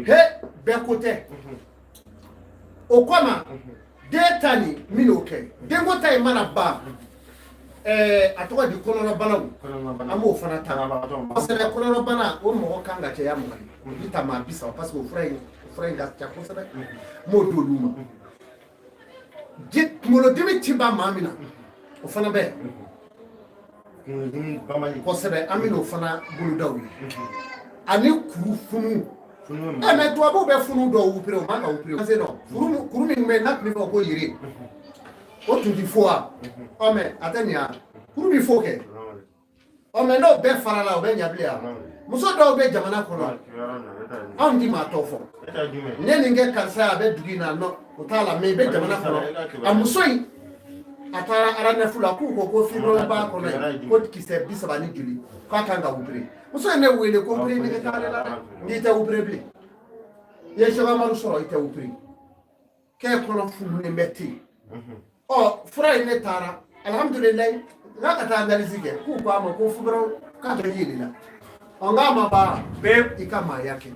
he, bɛɛ ko tɛ. O kɔma, den ta nin, n bɛn'o kɛ. Denko ta in mana ban, a tɔgɔ di, kɔnɔnabanaw, an b'o fana ta kosɛbɛ. Kɔnɔnabana, o mɔgɔ kan ka caya 20 ye, o bi ta maa 30, parce que o fura in ka ca kosɛbɛ. N b'o d'olu ma. Kunkolodimi ti ban maa min na, o fana bɛ kosɛbɛ, an bɛn'o fana boloda u ye. Ani kuru funu. Ɛ, mais tubabuw bɛ funu dɔw opéré, o man ka opéré. Parce que non, kuru min bɛ yen n'a tun bɛ fɔ ko yiri, o tun ti fo wa? Ɔ, mais a tɛ ɲa, kuru bɛ fo kɛ. Ɔ, mais n'o bɛɛ farala, o bɛ ɲa bilen wa? Muso dɔw bɛ jamana kɔnɔ, anw ti maa tɔ fɔ, ne nin kɛ karisa ye, a bɛ dugu in na, nɔ o t'a la. Mais i bɛ jamana kɔnɔ, a muso in A taara RNF la, k'u ko ko fibrome b'a kɔnɔ yen, ko kisɛ 30 ni joli, k'a kan ka opéré. Muso ye ne wele ko opéré nege t'ale la dɛ. N'i tɛ opéré bilen, i ye Sɛki Amadu sɔrɔ, i tɛ opéré k'e kɔnɔ fununen bɛ ten. Ɔ, fura in, ne taara, alhamdulilayi, n k'a ka taa analyse kɛ, k'u ko a ma ko fibrome k'a bɛ yeli la. Ɔ, n k'a ma baara Pewu. I ka maaya kɛ,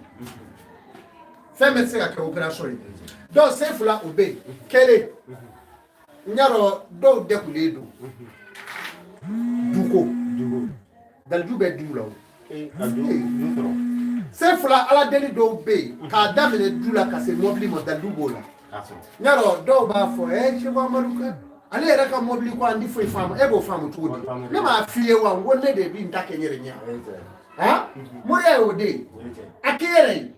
fɛn bɛɛ tɛ se ka kɛ opération ye. Donc sen fila o bɛ yen. Kelen, n y'a dɔn dɔw dɛkulen don duko daliju bɛ duw la o. Ka du du sɔrɔ. Sen fila, ala deli dɔw bɛ yen, k'a daminɛ du la ka se mɔbili ma, daliju b'o la. K'a sɔrɔ. N y'a dɔn dɔw b'a fɔ ɛ Sɛki Amadu ka ale yɛrɛ ka mɔbili ko an ti foyi faamu. E b'o faamu cogo di? Ne m'a f'i ye wa n ko ne de bɛ n ta kɛ n yɛrɛ ɲɛ. Han, moriya y'o de ye. A k'i yɛrɛ ye.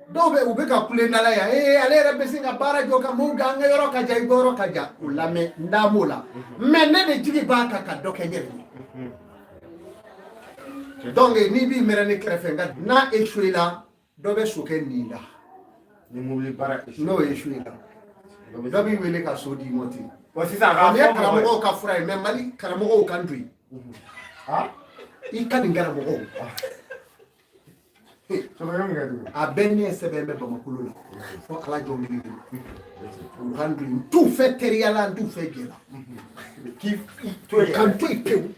Dɔw bɛ u bɛ ka kule n'ala ya, ee, ale yɛrɛ bɛ se ka baara jɔ ka maaw da, an ka yɔrɔ ka jan, i ka yɔrɔ ka jan, o lamɛn n da m'o la, mais ne de jigi b'a kan ka dɔ kɛ n yɛrɛ ye. Donc n'i b'i mɛrɛ ne kɛrɛfɛ, nka n'a échoué la, dɔ bɛ sokɛ nin la. Ni mobili baara. N'o échoué la, dɔ b'i wele ka so d'i ma ten. Bon, sisan k'a Nin ye fɔ mɔgɔ ye. karamɔgɔw ka fura ye, mais Mali karamɔgɔw kan to yen. Ah. I ka nin karamɔgɔw. Sɔrɔ min kɛ tugun. A bɛɛ ɲɛ sɛbɛn bɛ Bamakɔ la fo ala jɔn bɛ u kan to yen. N t'u fɛ teriya la, n t'u fɛ jɛ la. K'i to yen. Kan to yen pewu.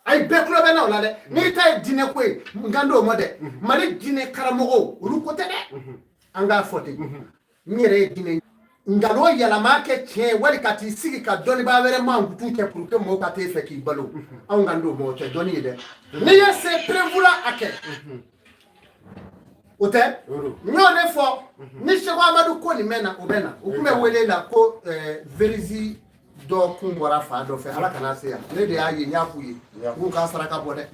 Ayi, bɛɛ tulo bɛ na o la dɛ. N'i ta ye diinɛ ko ye, n kan t'o ma dɛ. Mali diinɛ karamɔgɔw, olu ko tɛ dɛ. An k'a fɔ ten, n yɛrɛ ye diinɛ nkalon yɛlɛma kɛ tiɲɛ ye, wali ka t'i sigi ka dɔnnibaa wɛrɛ mankutu kɛ pour que mɔgɔw ka t'e fɛ k'i balo. Anw kan t'o ma, o tɛ dɔnni ye dɛ. N'i ye se preuve la, a kɛ o tɛ. N y'o de fɔ ni Sɛki Amadu ko nin bɛ na, o bɛ na. U tun bɛ wele la ko virus dɔ kun bɔra fa dɔ fɛ, Ala kana se yan. Ne de y'a ye, n y'a f'u ye k'u k'a saraka bɔ dɛ.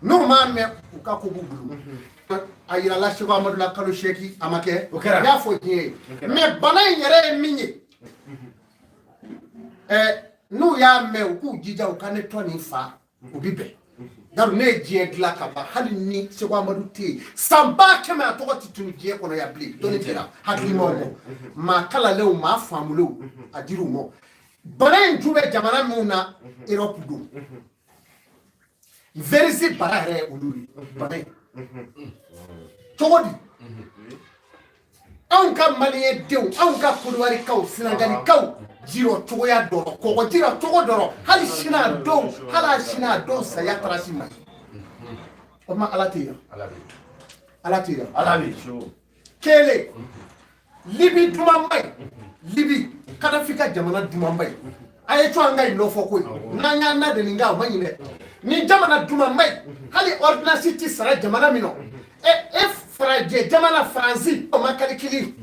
N'u m'a mɛn, u ka ko b'u bolo. A yirala Sɛki Amadu la kalo 8, a ma kɛ. O kɛra. N y'a fɔ diɲɛ ye. Mais bana in yɛrɛ ye min ye, n'u y'a mɛn, u k'u jija u ka ne tɔ nin fa, u bi bɛn. Yarɔ, ne ye diɲɛ dilan ka ban, hali ni Sɛki Amadu tɛ yen san 100 000, a tɔgɔ tɛ tunu diɲɛ kɔnɔ yan bilen. Dɔnni dira hakilimaw ma, maa kalanlenw, maa faamulenw, a dir'u ma. Bana in ju bɛ jamana minnu na, Europe don, virus bara yɛrɛ ye olu ye. Bana in cogo di? Anw ka maliyɛn denw, anw ka Kodiwarikaw, Senegalikaw jirɔ cogoya dɔrɔn, kɔgɔji la cogo dɔrɔn, hali sini a dɔw, hali a sini a dɔw saya tarasi ma ye. O tuma Ala tɛ yan, Ala tɛ yan. Ala bɛ so. Kelen, Libi dumanba ye, Libi Kadafi ka jamana dumanba ye. A ye to an ka yen nɔ fɔ koyi, n'an y'an na deli nka o ma ɲi dɛ. Nin jamana dumanba ye, hali ordonnance ti sara jamana min na. E farajɛ jamana Faransi, o ma kalikili,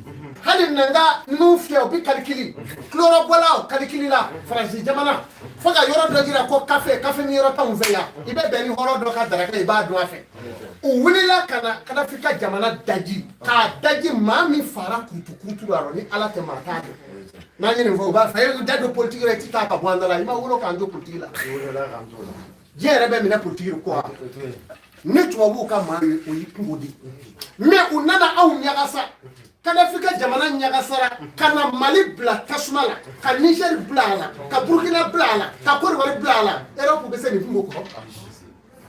hali nanga nun fiyɛ, o bi kalikili, kulorɔbɔla o kalikili la. Faransi jamana, fo ka yɔrɔ dɔ jira ko kafe kafe ni yɔrɔ t'anw fɛ yan, i bɛ bɛn ni hɔrɔn dɔ ka daraka, i b'a dun a fɛ. U wulila ka na Kadafi ka jamana daji k'a daji. Maa min fara kutu kutu la, ni Ala tɛ, maa t'a dɔn. N'an ye nin fɔ, u b'a fɔ e da don politiki la, i ti taa ka bɔ an da la. I ma wolo k'an to politiki la. Diɲɛ yɛrɛ bɛ minɛ politiki kɔ wa? Ni tubabuw ka maa ye, o y'i kungo di. Mais u nana anw ɲagasa, Kadafi ka jamana ɲagasara ka na Mali bila tasuma la, ka Niger bila a la, ka Burukina bila a la, ka Côte bila a la. Europe bɛ se nin kungo kɔrɔ?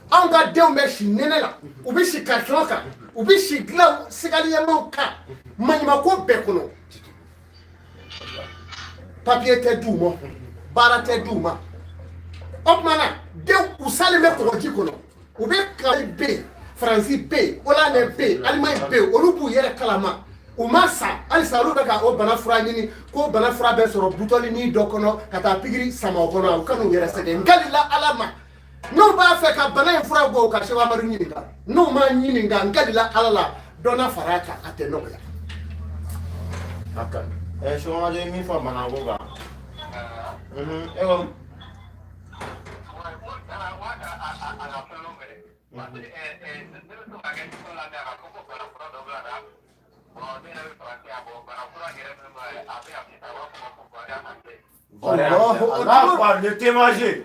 Anw ka denw bɛ si nɛnɛ la, u bɛ si carton kan, u bɛ si dilan sigaliyɛmaw kan, maɲumako bɛɛ kɔnɔ. Papiye tɛ d'u ma, baara tɛ d'u ma. O tuma na denw u salen bɛ kɔgɔji kɔnɔ, u bɛ kali bɛ yen, Faransi bɛ yen, Hollande bɛ yen, Allemagne bɛ yen, olu b'u yɛrɛ kalama. U ma sa halisa, olu bɛ ka o bana fura ɲini, ko bana fura bɛ sɔrɔ butɔlinin dɔ kɔnɔ ka taa pikiri sama o kɔnɔ. U ka n'u yɛrɛ sɛgɛn. N kalila Ala ma, n'u b'a fɛ ka bana in fura bɔ, u ka Sɛki Amadu ɲininka. N'u m'a ɲininka, n kalila Ala la, dɔ na fara a kan, a tɛ nɔgɔya. Sɛki Amadu ye min fɔ banako kan. E ko. Allahu Allah akbar. Le témoignage.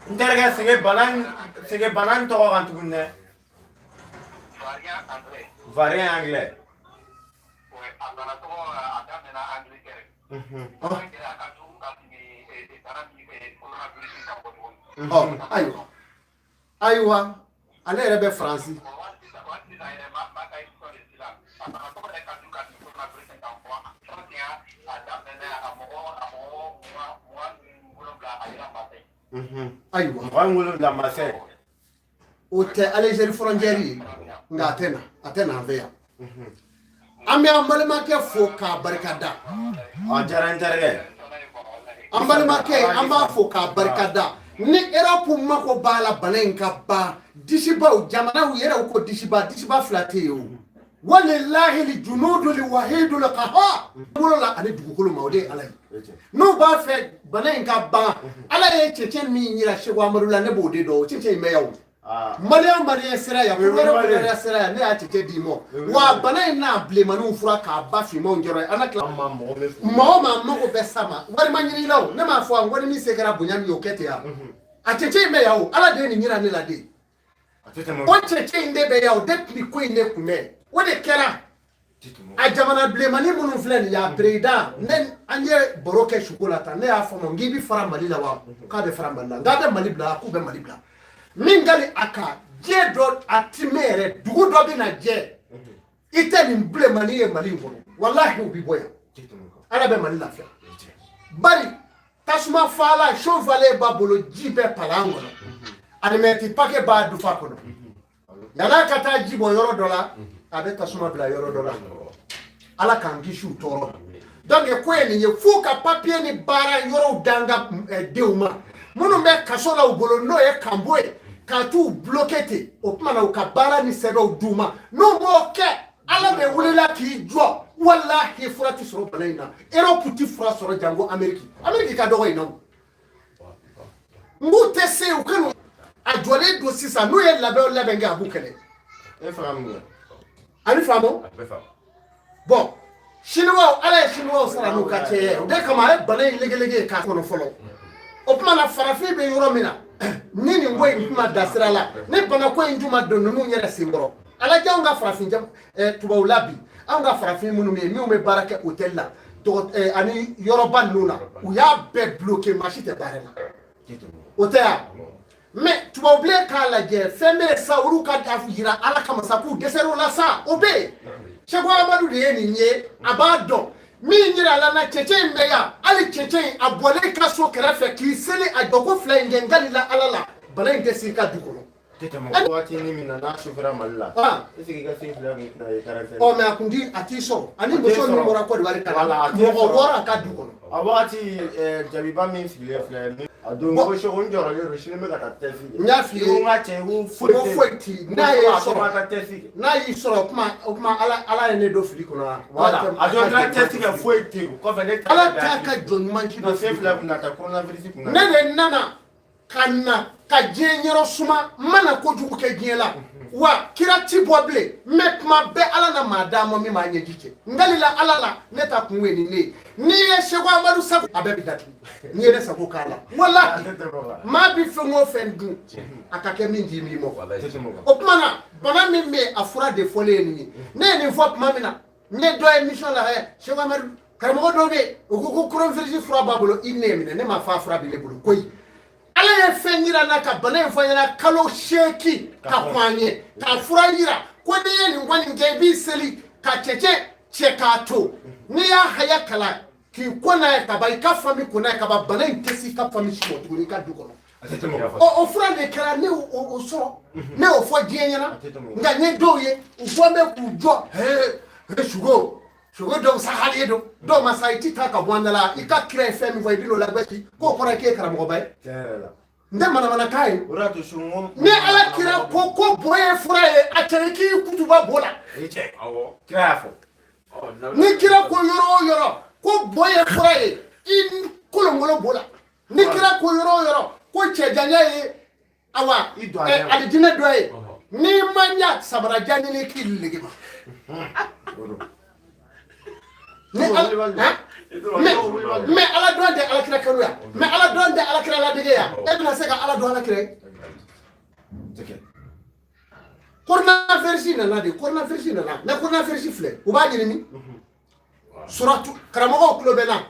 N terikɛ, sege bana in, sege bana in tɔgɔ kan tuguni dɛ. Variant anglais. Ɔ ayiwa ayiwa, ale yɛrɛ bɛ Faransi. Ayiwa, 27 Marseille. O tɛ Algérie frontière ye, nka a tɛ na an fɛ yan. An bɛ an balimakɛ fo k'a barika da. A diyara n terikɛ. An balimakɛ, an b'a fo k'a barika da. Ni Europe mako b'a la, bana in ka ban, disibaw jamanaw yɛrɛw ko disiba disiba fila tɛ yen o. Walilahi junudu li wahidu li qahar bolo la ani dugukolo ma, o de ye Ala ye. N'u b'a fɛ bana in ka ban, Ala ye cɛncɛn min yira Seko Amadu la, ne b'o de dɔn. O cɛncɛn in bɛ yan o. Malien malien sera yan, wɛrɛ wɛrɛ sera yan, ne y'a cɛncɛn d'i ma. Wa bana in n'a bilenmaninw fura k'a ba finmanw jɔrɔ ye. Ala tila maa o maa mago bɛ sa ma, wari ma ɲini la o. Ne m'a fɔ a ko ni min se kɛra bonya min ye, o kɛ ten yan. A cɛncɛn in bɛ yan o. Ala de ye nin yira ne la de. O cɛncɛn in de bɛ yan o. Depuis ko in de kun bɛ, o de kɛra. A jamana bilenmanin minnu filɛ nin ye, a président, ne an ye baro kɛ suko la tan, ne y'a fɔ ma n k'i bɛ fara Mali la wa? K'a bɛ fara Mali la. N k'a bɛ Mali bila? K'u bɛ Mali bila. Min ka di a kan, diɲɛ dɔ a ti mɛn yɛrɛ, dugu dɔ bɛ na jɛ, i tɛ nin bilenmanin ye Mali in kɔnɔ. Walahi, u bɛ bɔ yan. Ala bɛ Mali lafiya. Bari tasuma fala sofalen b'a bolo, ji bɛ palan kɔnɔ, alimɛti paquet b'a dufa kɔnɔ. Yan'a ka taa ji bɔ yɔrɔ dɔ la, a bɛ tasuma bila yɔrɔ dɔ la. Ala k'an kisi u tɔɔrɔ. Donc ko ye nin ye, f'u ka papier ni baara yɔrɔw d'an ka denw ma minnu bɛ kaso la u bolo, n'o ye kanbo ye, ka t'u bloqué ten. O tuma na, u ka baara ni sɛbɛnw d'u ma. N'u m'o kɛ, Ala bɛ wulila k'i jɔ. Walahi, fura ti sɔrɔ bana in na. Europe ti fura sɔrɔ, jango Amérique. Amérique ka dɔgɔ yen nɔ. N k'u tɛ se, u ka a jɔlen don sisan. N'u ye labɛn o labɛn kɛ, a b'u kɛlɛ. E fanga mun kɛ? A bɛ faamu. Bon, Chinois, Ala ye Chinois sara n'u ka cɛ ye. O de kama a ye bana in legelege k'a kɔnɔ fɔlɔ. O tuma na, farafin bɛ yɔrɔ min na, ni nin ko in kuma da sira la, ni banako in tun ma don ninnu yɛrɛ senkɔrɔ, ala anw ka farafin jam tubabu la bi, anw ka farafin minnu bɛ yen, minnu bɛ baara kɛ hôtel la ani yɔrɔba ninnu na, u y'a bɛɛ bloqué, maa si tɛ baara la. O tɛ yan. Mais tubabubilen k'a lajɛ, fɛn bɛ yen sa, olu ka yira Ala kama sa k'u dɛsɛr'o la sa. O bɛ yen. Seko Amadu de ye nin ye, a b'a dɔn min yira la na. Cɛncɛn in bɛ yan. Hali cɛncɛn in a bɔlen ka so kɛrɛfɛ k'i seli a jɔko fila in kɛ, n kalila Ala la, bana in tɛ s'i ka du kɔnɔ. Waati ni min na n'a sufɛra Mali la, est ce que i ka sen fila kun tɛna ye quarantaine? Ɔ, mais a kun ti, a t'i sɔrɔ. Ani muso min bɔra Côte d'Ivoire ka na, mɔgɔ wɔɔrɔ a ka du kɔnɔ. A wagati jabiba min sigilen filɛ, a don ko Seko, n jɔrɔlen don, sini n bɛ ka taa test kɛ. N y'a f'i ye. Ko n ka cɛ, ko foyi tɛ, foyi ti n'a ye sɔrɔ. Ma taa test kɛ. N'a y'i sɔrɔ, o kuma Ala ye ne don fili kɔnɔ wa. Voilà, a don taara test kɛ, foyi tɛ yen. O kɔfɛ ne Ala t'a ka jɔn ɲuman ci don sen fila kun na taa coronavirus kun na. Ne de nana ka na ka diɲɛ yɔrɔ suma, n ma na kojugu kɛ diɲɛ la wa. Kira ti bɔ bilen, mais tuma bɛɛ Ala na maa d'a ma min b'a ɲɛji cɛ. N kalila Ala la, ne ta kun ye nin de ye. N'i ye Seko Amadu sago, a bɛɛ bɛ datugu. N'i ye ne sago k'a la, walahi, maa bi fɛn o fɛn dun, a ka kɛ min ji min mɔ. O tuma na, bana min bɛ yen, a fura de fɔlen ye nin ye. Ne ye nin fɔ tuma min na, n ye dɔ ye mission la, ɛ Seko Amadu karamɔgɔ dɔw bɛ yen, u ko ko coronavirus fura b'a bolo. I ne minɛ, ne m'a fɔ a fura bɛ ne bolo koyi. Ala ye fɛn yira n na ka bana in fɔ n ɲɛna kalo 8 ka kɔn an ɲɛ, k'a fura yira ko n'i ye nin kɔni kɛ, i b'i seli ka cɛncɛn cɛ k'a to, n'i y'a haya kalan k'i ko n'a ye ka ban, i ka famille ko n'a ye ka ban, bana in tɛ s'i ka famille si ma tuguni i ka du kɔnɔ. Ɔ, o fura de kɛra, ne y'o o sɔrɔ, ne y'o fɔ diɲɛ ɲɛna. Nka n ye dɔw ye, u bɔ bɛ k'u jɔ, hee sugo sugo, dɔw sa hali don, dɔw ma sa. I ti taa ka bɔ an da la. I ka kira ye fɛn min fɔ, i bɛ n'o lagosi, k'o kɔrɔ ye k'e ye karamɔgɔba ye. N tɛ manamanakan ye. Ni Ala kira ko ko bo ye fura ye, a cɛ k'i kutuba bo la. Ni kira ko yɔrɔ o yɔrɔ ko bo ye fura ye, i kolonkolon bo la. Ni kira ko yɔrɔ o yɔrɔ ko cɛjanya ye, awa, alijinɛ dɔ ye, n'i ma ɲa, samarajan ɲini k'i lege ma. Ni ala, mais Ala dɔn tɛ ala kira kanu ya, mais Ala dɔn tɛ ala kira ladege ya. E bɛna se ka Ala dɔn ala kira ye? Coronavirus nana de, coronavirus nana. Mais coronavirus filɛ, u b'a ɲini min suratu karamɔgɔw tulo bɛ na,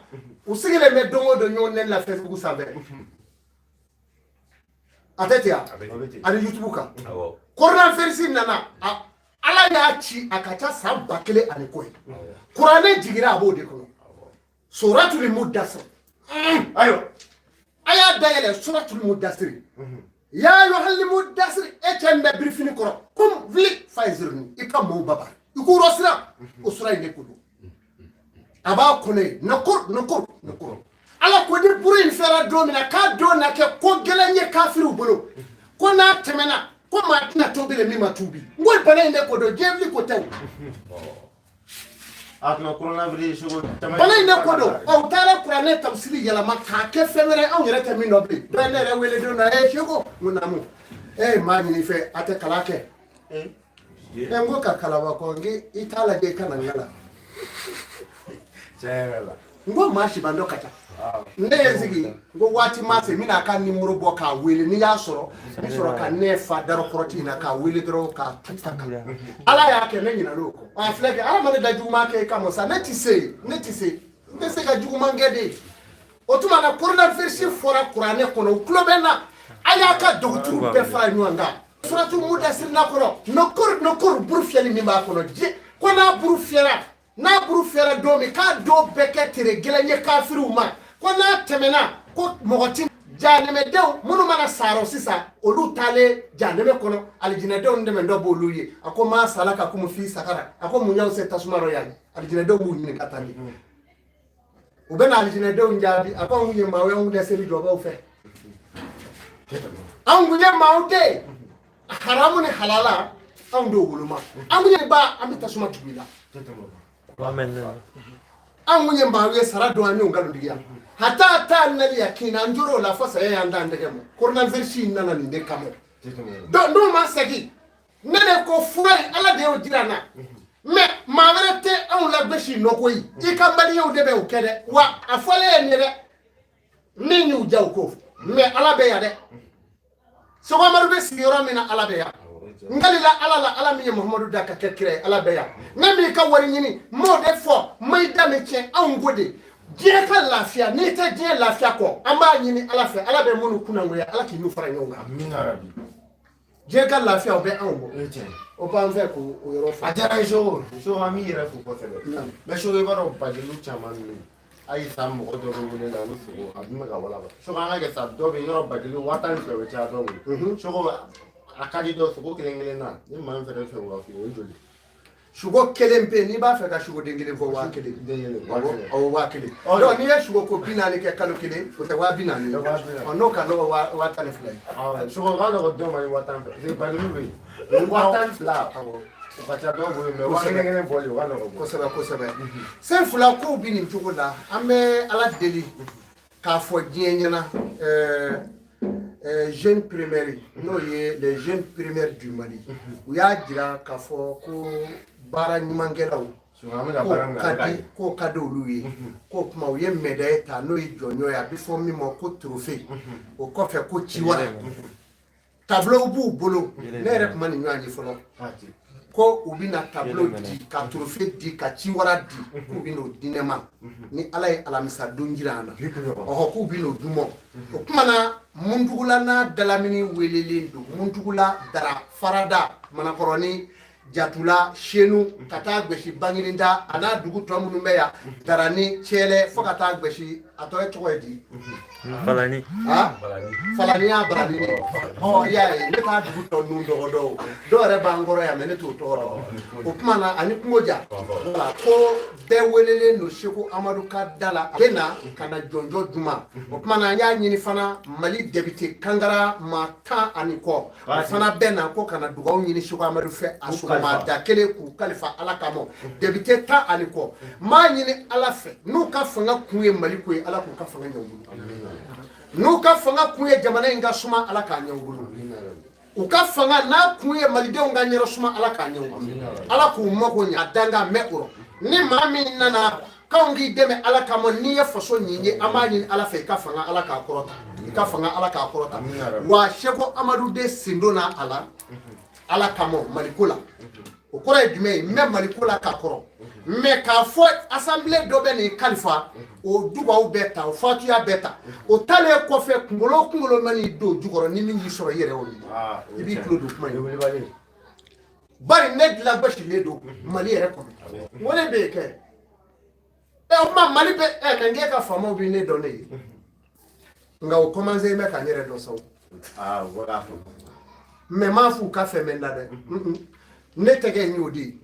u sigilen bɛ don o don ɲɔgɔn nɛni la Facebook sanfɛ. A tɛ ten wa? Ani YouTube kan. Coronavirus nana, Ala y'a ci a ka ca san 1000 ani kɔ ye. Kuranɛ jiginra a b'o de kɔnɔ. Suratul Mudasir. Ayiwa. A y'a dayɛlɛ Suratul Mudasir. Ya ayyuhal mudasir, e cɛ min bɛ birifini kɔrɔ, kum wuli fayizirni, i ka mɔɔw babar, i k'u rɔsiran. O sura in de ko don. A b'a kɔnɔ yen, nakur nakur nakur. Ala ko ni buru in fɛra don min na, k'a don na kɛ ko gɛlɛn ye kafiriw bolo, ko n'a tɛmɛna ko maa tɛna to bilen min ma tuubi. N ko bana in de ko don, diɲɛ wuli ko tɛ o. A tuma coronavirus sogo caman. Bana in de ko don. Ɔ, u taara kuranɛ tafsiri yɛlɛma k'a kɛ fɛn wɛrɛ, anw yɛrɛ tɛ min dɔn bilen. Dɔ ye ne yɛrɛ wele don dɔ, ee Seko, n ko naamu. Ee maa ɲini fɛ, a tɛ kalan kɛ. Ɛ n ko ka kalan wa kɔ, n k'i t'a lajɛ i ka na n kalan. Tiɲɛ yɛrɛ la. N ko maa sibandɔ ka ca. Ne ye n sigi, n ko waati ma se, n bɛna a ka nimoro bɔ k'a wele, n'i y'a sɔrɔ n bɛ sɔrɔ ka ne fa darɔkɔrɔti in na k'a wele dɔrɔn k'a tu ta kan. Ala y'a kɛ ne ɲinɛna o kɔ. A filɛ kɛ, Ala ma ne da juguman kɛ i kama sa, ne tɛ se, ne tɛ se, n tɛ se ka juguman kɛ de. O tuma na coronavirus fɔra kuranɛ kɔnɔ, u tulo bɛ n na. A y'a ka dɔgɔtɔrɔw bɛɛ fara ɲɔgɔn kan. Suratu Mudasir n'a kɔnɔ, nɔkɔrɔ nɔkɔrɔ buru fiyɛli min b'a kɔnɔ, diɲɛ ko n'a buru fiyɛra, n'a buru fiyɛra don min, k'a don bɛɛ kɛ tere gɛlɛn ye kafiriw ma, ko n'a tɛmɛna ko mɔgɔ ti janɛmɛdenw minnu mana sarɔ sisan, olu taalen janɛmɛ kɔnɔ, alijinɛdenw dɛmɛ dɔ b'olu ye. A ko maa sala ka kumu fi sakara, a ko mun y'aw se tasuma rɔ yan? Alijinɛdenw b'u ɲininka tan de. U bɛ na alijinɛdenw jaabi, a ko anw ye maaw ye, anw tɛ seli jɔbaw fɛ, anw kun ye maaw de ye, haramu ni halala anw t'o woloma, an kun ye ba, an bɛ tasuma tugu i la. Anw kun ye maaw ye, sara don an y'o nkalontigiya, hata taa nali yakina, an jor'o la fo saya y'an t'an tɛgɛ ma. Coronavirus in nana nin de kama. Donc n'u ma segin, ne de ko fura in Ala de y'o jira n na, mais maa wɛrɛ tɛ anw lagosi nɔ koyi. I ka maliyɛnw de bɛ o kɛ dɛ, wa a fɔlen ye nin ye dɛ, min y'u ja u k'o fɔ, mais Ala bɛ yan dɛ. Seko Amadu bɛ sigi yɔrɔ min na, Ala bɛ yan. N kalila Ala la, Ala min ye Muhamadu da ka kɛ kira ye, Ala bɛ yan. Ne m'i ka wari ɲini, n m'o de fɔ, n ma i da min tiɲɛ. Anw ko de diɲɛ ka lafiya, n'i tɛ diɲɛ lafiya kɔ, an b'a ɲini Ala fɛ, Ala bɛ minnu kunnangoya, Ala k'i n'u fara ɲɔgɔn kan. Diɲɛ ka lafiya, o bɛ anw bɔ, o b'an fɛ k'o yɔrɔ fɔ. A diyara n ye Seko. Seko, an b'i yɛrɛ fo kosɛbɛ. Mais Seko, i b'a dɔn bajeliw caman bɛ yen, hali sa mɔgɔ dɔ bɛ wele la ni sogo a dun bɛ ka walaba. Seko, an ka kɛ sa, dɔw bɛ yen yɔrɔ bajeli 12,000 bɛ caya dɔw bolo. Seko, a ka di dɔ sogo kelen kelen na, ni maa min fɛnɛ fɛ o ka f'i ye, o ye joli? Sogo kelen pe, n'i b'a fɛ ka sogoden kelen fɔ, 1000. Den kelen, 10,000. Awɔ, 1000. Donc n'i ye sogo ko 40 kɛ kalo kelen, o tɛ 40,000 ye? 40,000. Ɔ, n'o ka nɔgɔ, 12,000 ye. Sogo ka nɔgɔ dɔw ma ni 12,000, parce que bajeliw bɛ yen 12,000, o ka ca dɔw bolo, mais 1000 kelen bɔli o ka nɔgɔ. Kosɛbɛ kosɛbɛ. Sen fila kow bɛ nin cogo la, an bɛ Ala deli k'a fɔ diɲɛ ɲɛna, jeune primaire, n'o ye les jeunes primaires du Mali, u y'a jira k'a fɔ ko baara ɲumankɛlaw ko ka di, k'o ka di olu ye, k'o tuma u ye médaille ta, n'o ye jɔnjɔn ye, a bɛ fɔ min ma ko trophée, o kɔfɛ ko ciwara, tableau b'u bolo. Ne yɛrɛ tun ma nin ɲɔgɔn ye fɔlɔ, ko u bɛna tableau di, ka trophée di, ka ciwara di, k'u bɛn'o di ne ma ni Ala ye alamisa don jira an na. Ɔhɔ, k'u bɛn'o d'u ma. O tuma na Muntugula n'a dalamini welelen don, Muntugula, Dara, Farada, Manakɔrɔni, Jatula, Senu, ka taa gosi Bangininda a n'a dugu tɔ minnu bɛ yan, Darani, Cɛlɛ, fo ka taa gosi a tɔ ye tɔgɔ ye di? Falani. Falani y'a barani. Ɔ, i y'a ye, ne t'a dugu tɔ ninnu tɔgɔ dɔn, dɔw yɛrɛ b'an kɔrɔ yan, mais ne t'o tɔgɔ dɔn. O tuma na ani Kungoja, voilà, ko bɛɛ welelen don Seko Amadu ka da la, a bɛ na ka na jɔnjɔn d'u ma. O tuma na an y'a ɲini fana Mali député Kangara maa 10 ani kɔ, o fana bɛ na ko ka na dugawu ɲini Seko Amadu fɛ a sɔgɔmada kelen, k'u kalifa Ala kama. Député 10 ani kɔ, n b'a ɲini Ala fɛ, n'u ka fanga kun ye Mali ko ye, Ala k'u ka fanga ɲɛ u bolo. N'u ka fanga kun ye jamana in ka suma, Ala k'a ɲɛ u bolo. U ka fanga n'a kun ye malidenw ka ɲɛrɛ suma, Ala k'a ɲɛ u bolo. Ala k'u mago ɲɛ a dankan mɛn o rɔ. Ni maa min nana k'anw k'i dɛmɛ Ala kama, n'i ye faso ɲin ye, an b'a ɲini Ala fɛ, i ka fanga Ala k'a kɔrɔta, i ka fanga Ala k'a kɔrɔta. Wa Seko Amadu de sen donna a la Ala kama Maliko la. O kɔrɔ ye jumɛn ye? N bɛ Maliko la k'a kɔrɔ. Mais k'a fɔ assemblée dɔ bɛ nin kalifa, o dubaw bɛɛ ta, o fatuya bɛɛ ta, o talen kɔfɛ, kunkolo o kunkolo man'i don jukɔrɔ, ni min y'i sɔrɔ i yɛrɛ y'o ye, i b'i tulo don kuma in. Bari ne dilan gosilen don Mali yɛrɛ kɔnɔ, n ko ne bɛ yen kɛ ɛ, o tuma Mali bɛ ɛ mɛ n k'e ka faamaw bɛ ne dɔn ne ye, nka o commencé bɛ ka n yɛrɛ dɔn sa o. Mais n m'a f'u ka fɛn bɛ n na dɛ, ne tɛgɛ in y'o de ye.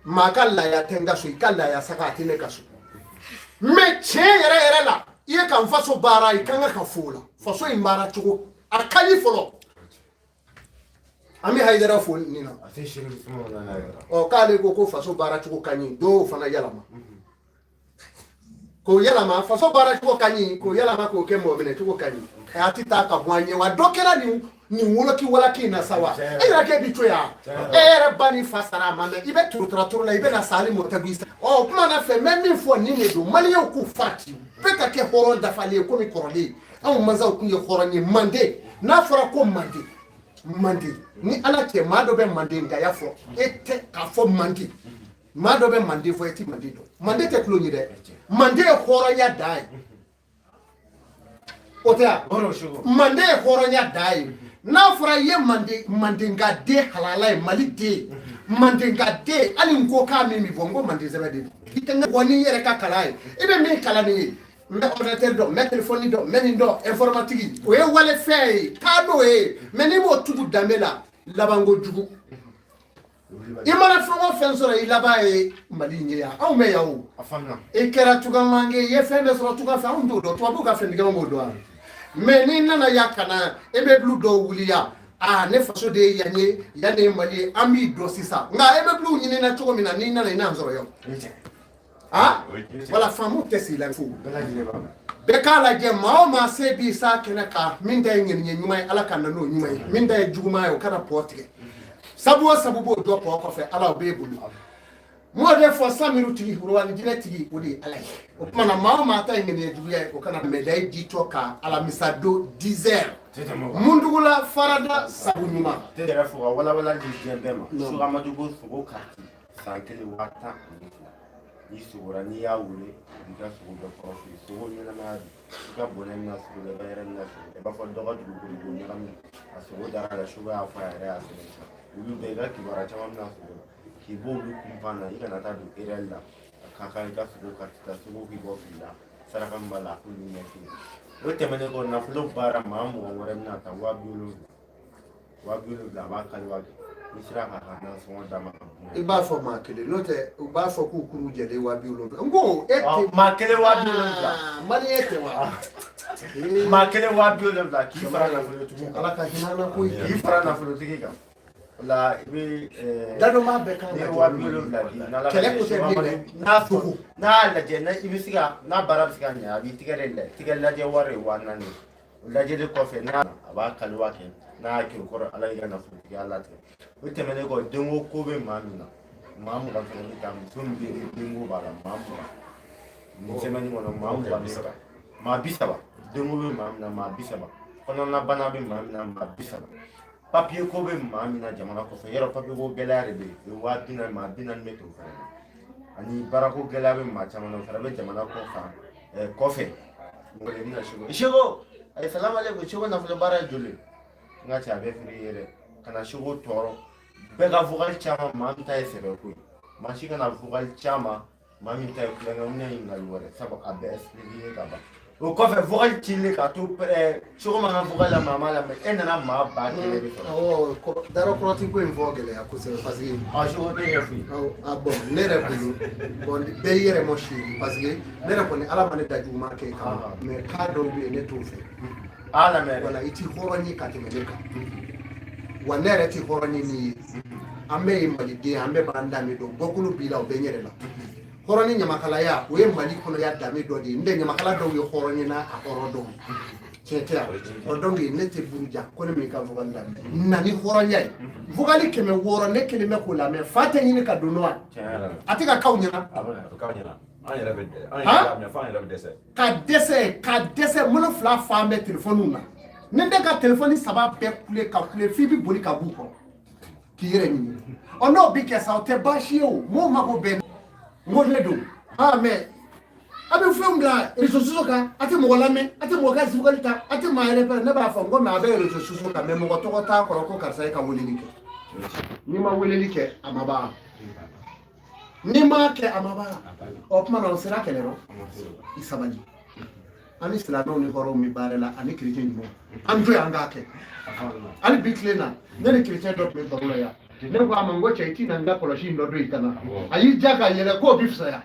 Maa ka laya tɛ n ka so, i ka laya saga a tɛ ne ka so. Mais tiɲɛ yɛrɛ yɛrɛ la, i ye ka n faso baara, i kan ka fo o la. Faso in baara cogo a ka ɲi fɔlɔ. An bɛ Hayidara fo nin na. Ɔ, k'ale ko ko faso baara cogo ka ɲi, dɔw fana yɛlɛma k'o yɛlɛma. Faso baara cogo ka ɲi, k'o yɛlɛma k'o kɛ mɔgɔ minɛ cogo ka ɲi. A ti taa ka bɔ an ɲɛ wa. Dɔ kɛra nin woloki walaki in na sa wa. E yɛrɛ k'e bi to yan, e yɛrɛ ba ni fa sara a ma mɛn, i bɛ turutura turu la, i bɛ na sa hali mɔtɛ b'i sa. Ɔ, o kuma na fɛ, n bɛ min fɔ nin de don: Maliyɛnw k'u farati, bɛɛ ka kɛ hɔrɔn dafalen ye komi kɔrɔlen. Anw mansaw tun ye hɔrɔn ye. Manden, n'a fɔra ko Manden, Manden ni Ala cɛ, maa dɔ bɛ Manden gaya fɔ e tɛ k'a fɔ Manden. Maa dɔ bɛ Manden fɔ, e ti Manden dɔn. Manden tɛ tulon ye dɛ, Manden ye hɔrɔnya dan ye, o tɛ yan. Manden ye hɔrɔnya dan ye. N'a fɔra i ye Manden, Mandenka den halala ye, Mali den, Mandenka den, hali n ko k'a min bɛ bɔ, n ko Manden sɛbɛ de don. I tɛ n ka bɔ n'i yɛrɛ ka kalan ye, i bɛ min kalan nin ye, n bɛ ordinateur dɔn, n bɛ téléphone dɔn, n bɛ nin dɔn, informatique, o ye wale fɛn ye, taa n'o ye. Mais n'i m'o tugu danbe la, labanko jugu. I mana fɛn o fɛn sɔrɔ, i laban ye Mali in ye yan. Anw bɛ yan o. I kɛra tugamange i ye, fɛn bɛɛ sɔrɔ tuga fɛ, anw t'o dɔn. Tubabuw ka fɛntigɛw b'o dɔn wa. Mais n'i nana yan ka na immeuble dɔw wuli yan, aa, ne faso de ye yan ye, yan de ye Mali ye, an b'i dɔn sisan. Nka immeuble ɲinina cogo min na, n'i nana, i n'an sɔrɔ yan. Ah wala, faamu tɛ sigi la. Fo bɛɛ k'a lajɛ, maa o maa se b'i sa kɛnɛ kan, min ta ye ŋɛniɲɛ ɲuman ye, Ala ka na n'o ɲuman ye. Min ta ye juguman ye, o kana pɔ tigɛ. Sabu o sabu b'o jɔ pɔ kɔfɛ, Ala o b'e bolo. M'o de fɔ, samiru tigi, ruwani jinɛ tigi, o de ye Ala ye. O tuma na, maa o maa ta ye ŋɛniɲɛ juguya ye, o kana médaille ditɔ ka alamisa don 10 heures mundugula farada sabu ɲuman. Tɛ yɛrɛ fo ka walawala di diɲɛ bɛɛ ma. Sugamadu ko sogo kariti san kelen 12,000. N'i sogora, n'i y'a wele, i b'i ka sogo bɛɛ kɔrɔ f'i ye. Sogo ɲɛnamaya don, i ka bɔnɛ min na sogo la, i ka hɛrɛ min na sogo la, i b'a fɔ dɔ ka dugukolo ko ɲagami a sogo dara la, sogo y'a fɔ a yɛrɛ y'a sɛbɛn. Olu bɛɛ, i ka kibaruya caman bɛna sogo la k'i bɔ olu kunpan na, i kana taa don erreur la. A ka kan i ka sogo kariti ta, sogo k'i bɔ fili la, saraka min b'a la, a k'olu ɲɛf'i ye. O tɛmɛnen kɔ, nafolo baara, maa 20 wɛrɛ bɛna ta 70,000, 70,000, a b'a kaliwa kɛ n'i sera k'a ka nasɔngɔ d'a ma ka bonya. I b'a fɔ maa kelen, n'o tɛ u b'a fɔ k'u kuru jɛlen 70,000. N ko e tɛ Maa kelen 70,000. Maliyɛn tɛ wa? Maa kelen 70,000 k'i fara nafolotigi kan. Ala ka hinɛ an na koyi. K'i fara nafolotigi kan, o la i bɛ Dadoma bɛɛ kan n'i ye ka 70,000 di n'Ala Kɛlɛ ka ko tɛ bilen dɛ. N'a sogo n'a y'a lajɛ, n'a i bɛ se ka n'a baara bɛ se ka ɲɛ, a b'i tigɛ de lajɛ, tigɛ lajɛ wari ye 4000 ye. O lajɛli kɔfɛ, n'a a b'a kaliwa kɛ, n'a y'a kɛ, o kɔrɔ Ala y'i ka nafolotigiya latigɛ. O tɛmɛnen kɔ, denko ko bɛ maa min na, maa 20 fana bɛ taa. Muso min bɛ yen ni denko b'a la, maa 20 nin semaine kɔnɔ, maa 20 bɛ taa, maa 30. Denko bɛ maa min na, maa 30. Kɔnɔnabana bɛ maa min na, maa 30. Papiye ko bɛ maa min na jamana kɔfɛ, yɔrɔ papiye ko gɛlɛya de bɛ yen, o ye 40,000, maa 40 bɛ t'o fana na. Ani baarako gɛlɛya bɛ maa caman na, o fana bɛ jamana kɔ kan kɔfɛ. Mɔgɔ de bɛna seko seko ayi, salamu aleykum, seko nafolo baara ye joli ye? N ka cɛ, a bɛ feere i yɛrɛ ka na seko tɔɔrɔ. Bɛɛ ka vocal caman, maa min ta ye sɛbɛ ko ye, maa si kana vocal caman, maa min ta ye kulonkɛ, n bɛna ɲininkali wɛrɛ, sabu a bɛɛ expliqué ye ka ban. O kɔfɛ, vocal cilen ka to seko ma ka vocal la, maa ma lamɛn, e nana maa 1000 de sɔrɔ. Awɔ, dara kɔrɔti ko in fɔ gɛlɛya kosɛbɛ, parce que Ɔ, seko tɛ ɲɛ foyi. Awɔ, ah bon, ne yɛrɛ bolo, bon, bɛɛ y'i yɛrɛ mɔ si, parce que ne yɛrɛ kɔni, Ala ma ne da juguman kɛ kama, mais cas dɔw bɛ yen, ne t'o fɛ. A lamɛn dɛ. Wala i ti hɔrɔn ye ka tɛmɛ ne kan wa, ne yɛrɛ ti hɔrɔn ye n'i ye. An bɛɛ ye maliden, an bɛɛ b'an danbe dɔn. Bɔkolo b'i la, o bɛ n yɛrɛ la. Hɔrɔn ni ɲamakalaya, o ye Mali kɔnɔya danbe dɔ de ye. N tɛ ɲamakala dɔw ye hɔrɔn ye n'a a hɔrɔn dɔw tiɲɛ tɛ yan. Ɔ, donc ne tɛ buruja ko ne m'i ka vocal lamɛn na ni hɔrɔnya ye. Vocal 600, ne kelen bɛ k'o lamɛn, fa tɛ ɲini ka don n'o ye. Tiɲɛ yɛrɛ la. A tɛ ka k'aw ɲɛna. A bɛ k'aw ɲɛna, an yɛrɛ bɛ an yɛrɛ b'a minɛ fo an yɛrɛ bɛ dɛsɛ. Ka dɛsɛ, ka dɛsɛ, minnu fila fan bɛ telefɔniw na, ni ne ka telefɔni saba bɛɛ kule ka kule f'i bɛ boli ka b'u kɔrɔ k'i yɛrɛ ɲini. Ɔ, n'o bi kɛ sa, o tɛ baasi ye. O m'o mago bɛɛ. N ko ne don. Ah mais a bɛ fɛnw bila réseaux sociaux kan, a tɛ mɔgɔ lamɛn, a tɛ mɔgɔ ka vocal ta, a tɛ maa yɛrɛ pɛrɛn. Ne b'a fɔ n ko mais a bɛ réseaux sociaux kan, mais mɔgɔ tɔgɔ t'a kɔrɔ ko karisa ye ka weleli kɛ. N'i ma weleli kɛ, a ma ban. N'i m'a kɛ, a ma ban. O tuma na o sera kɛlɛ rɔ. I sabali. An ni silamɛw ni hɔrɔnw bɛ baara la ani kerecɛn ɲumanw. An to yen, an k'a kɛ. Hali bi tile na, ne ni kerecɛn dɔ tun bɛ baro la yan. Ne ko a ma, n ko cɛ, i t'i na n ka kɔlɔsi in dɔ don i ka na. A y'i ja ka yɛlɛ k'o bi fisaya.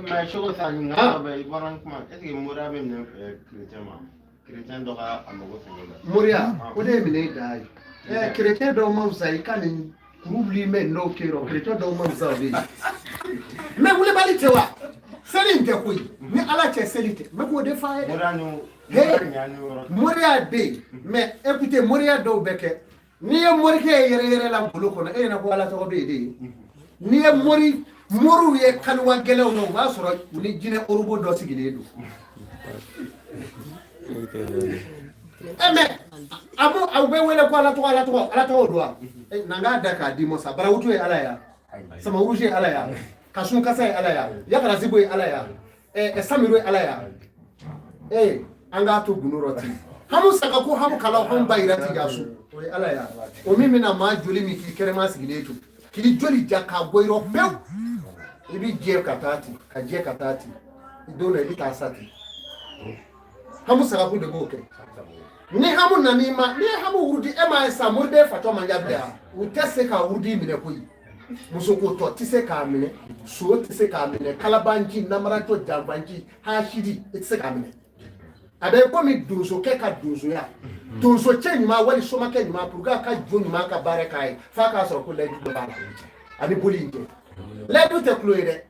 Mais Seko sa, ɲininkali dɔ bɛ i bɔra ni kuma, est ce que moriya bɛ minɛ kerecɛn ma, kerecɛn dɔ ka a mago sɛgɛn la? Moriya, o de ye minɛ da ye. Ɛ, kerecɛn dɔw ma fisa i ka nin kuru wuli mɛ n'o kɛ yɔrɔ, kerecɛn dɔw ma fisa o de ye. Mais wulibali tɛ wa? Seli in tɛ koyi. Ni Ala cɛ, seli tɛ. N bɛ k'o de f'a ye dɛ. Moriya ni moriya ɲa ni yɔrɔ. Moriya bɛ yen, mais écoutez, moriya dɔw bɛ kɛ. N'i ye morikɛ ye yɛrɛ yɛrɛ la golo kɔnɔ, e ɲɛna ko Ala tɔgɔ bɛ yen de ye. N'i ye mori moriw ye kaliwa gɛlɛnw na, o b'a sɔrɔ u ni jinɛ orobo dɔ sigilen don. Ɛ mais a b'o aw bɛ wele ko Ala tɔgɔ, Ala tɔgɔ, Ala tɔgɔ don wa? Na n k'a da k'a d'i ma sa, Barawutu ye Ala ye wa? Samawurusi ye Ala ye wa? Kasun kasa ye Ala ye wa? Yakarasibo ye Ala ye wa? Ɛ, Samiru ye Ala ye wa? Ee, an k'a to gundo rɔ ten. Hamu saka ko hamu kalaw hamu ba yira ti yasu. O ye Ala ye wa? O min bɛna maa joli min k'i kɛnɛma sigilen to, k'i joli ja k'a bɔ i rɔ pewu. I bɛ jɛ ka taa ten, ka jɛ ka taa ten. Don dɔ i bɛ taa sa ten. Hamu sagaku de b'o kɛ. Ni hamu nan'i ma, n'i ye hamu wurudi, e m'a ye sa, moriden fatɔ man diya bilen wa? U tɛ se ka wurudi minɛ koyi. Musoko tɔ tɛ se k'a minɛ, so tɛ se k'a minɛ, kalabanji, namaratɔ, janfanji, hasidi, i tɛ se k'a minɛ. A bɛ komi donsokɛ ka donsoya. Donsocɛ ɲuman wali somakɛ ɲuman, pour que a ka jo ɲuman ka baara k'a ye, f'a k'a sɔrɔ ko layidu dɔ b'a la. A ni boli in cɛ. Layidu tɛ kulo ye dɛ.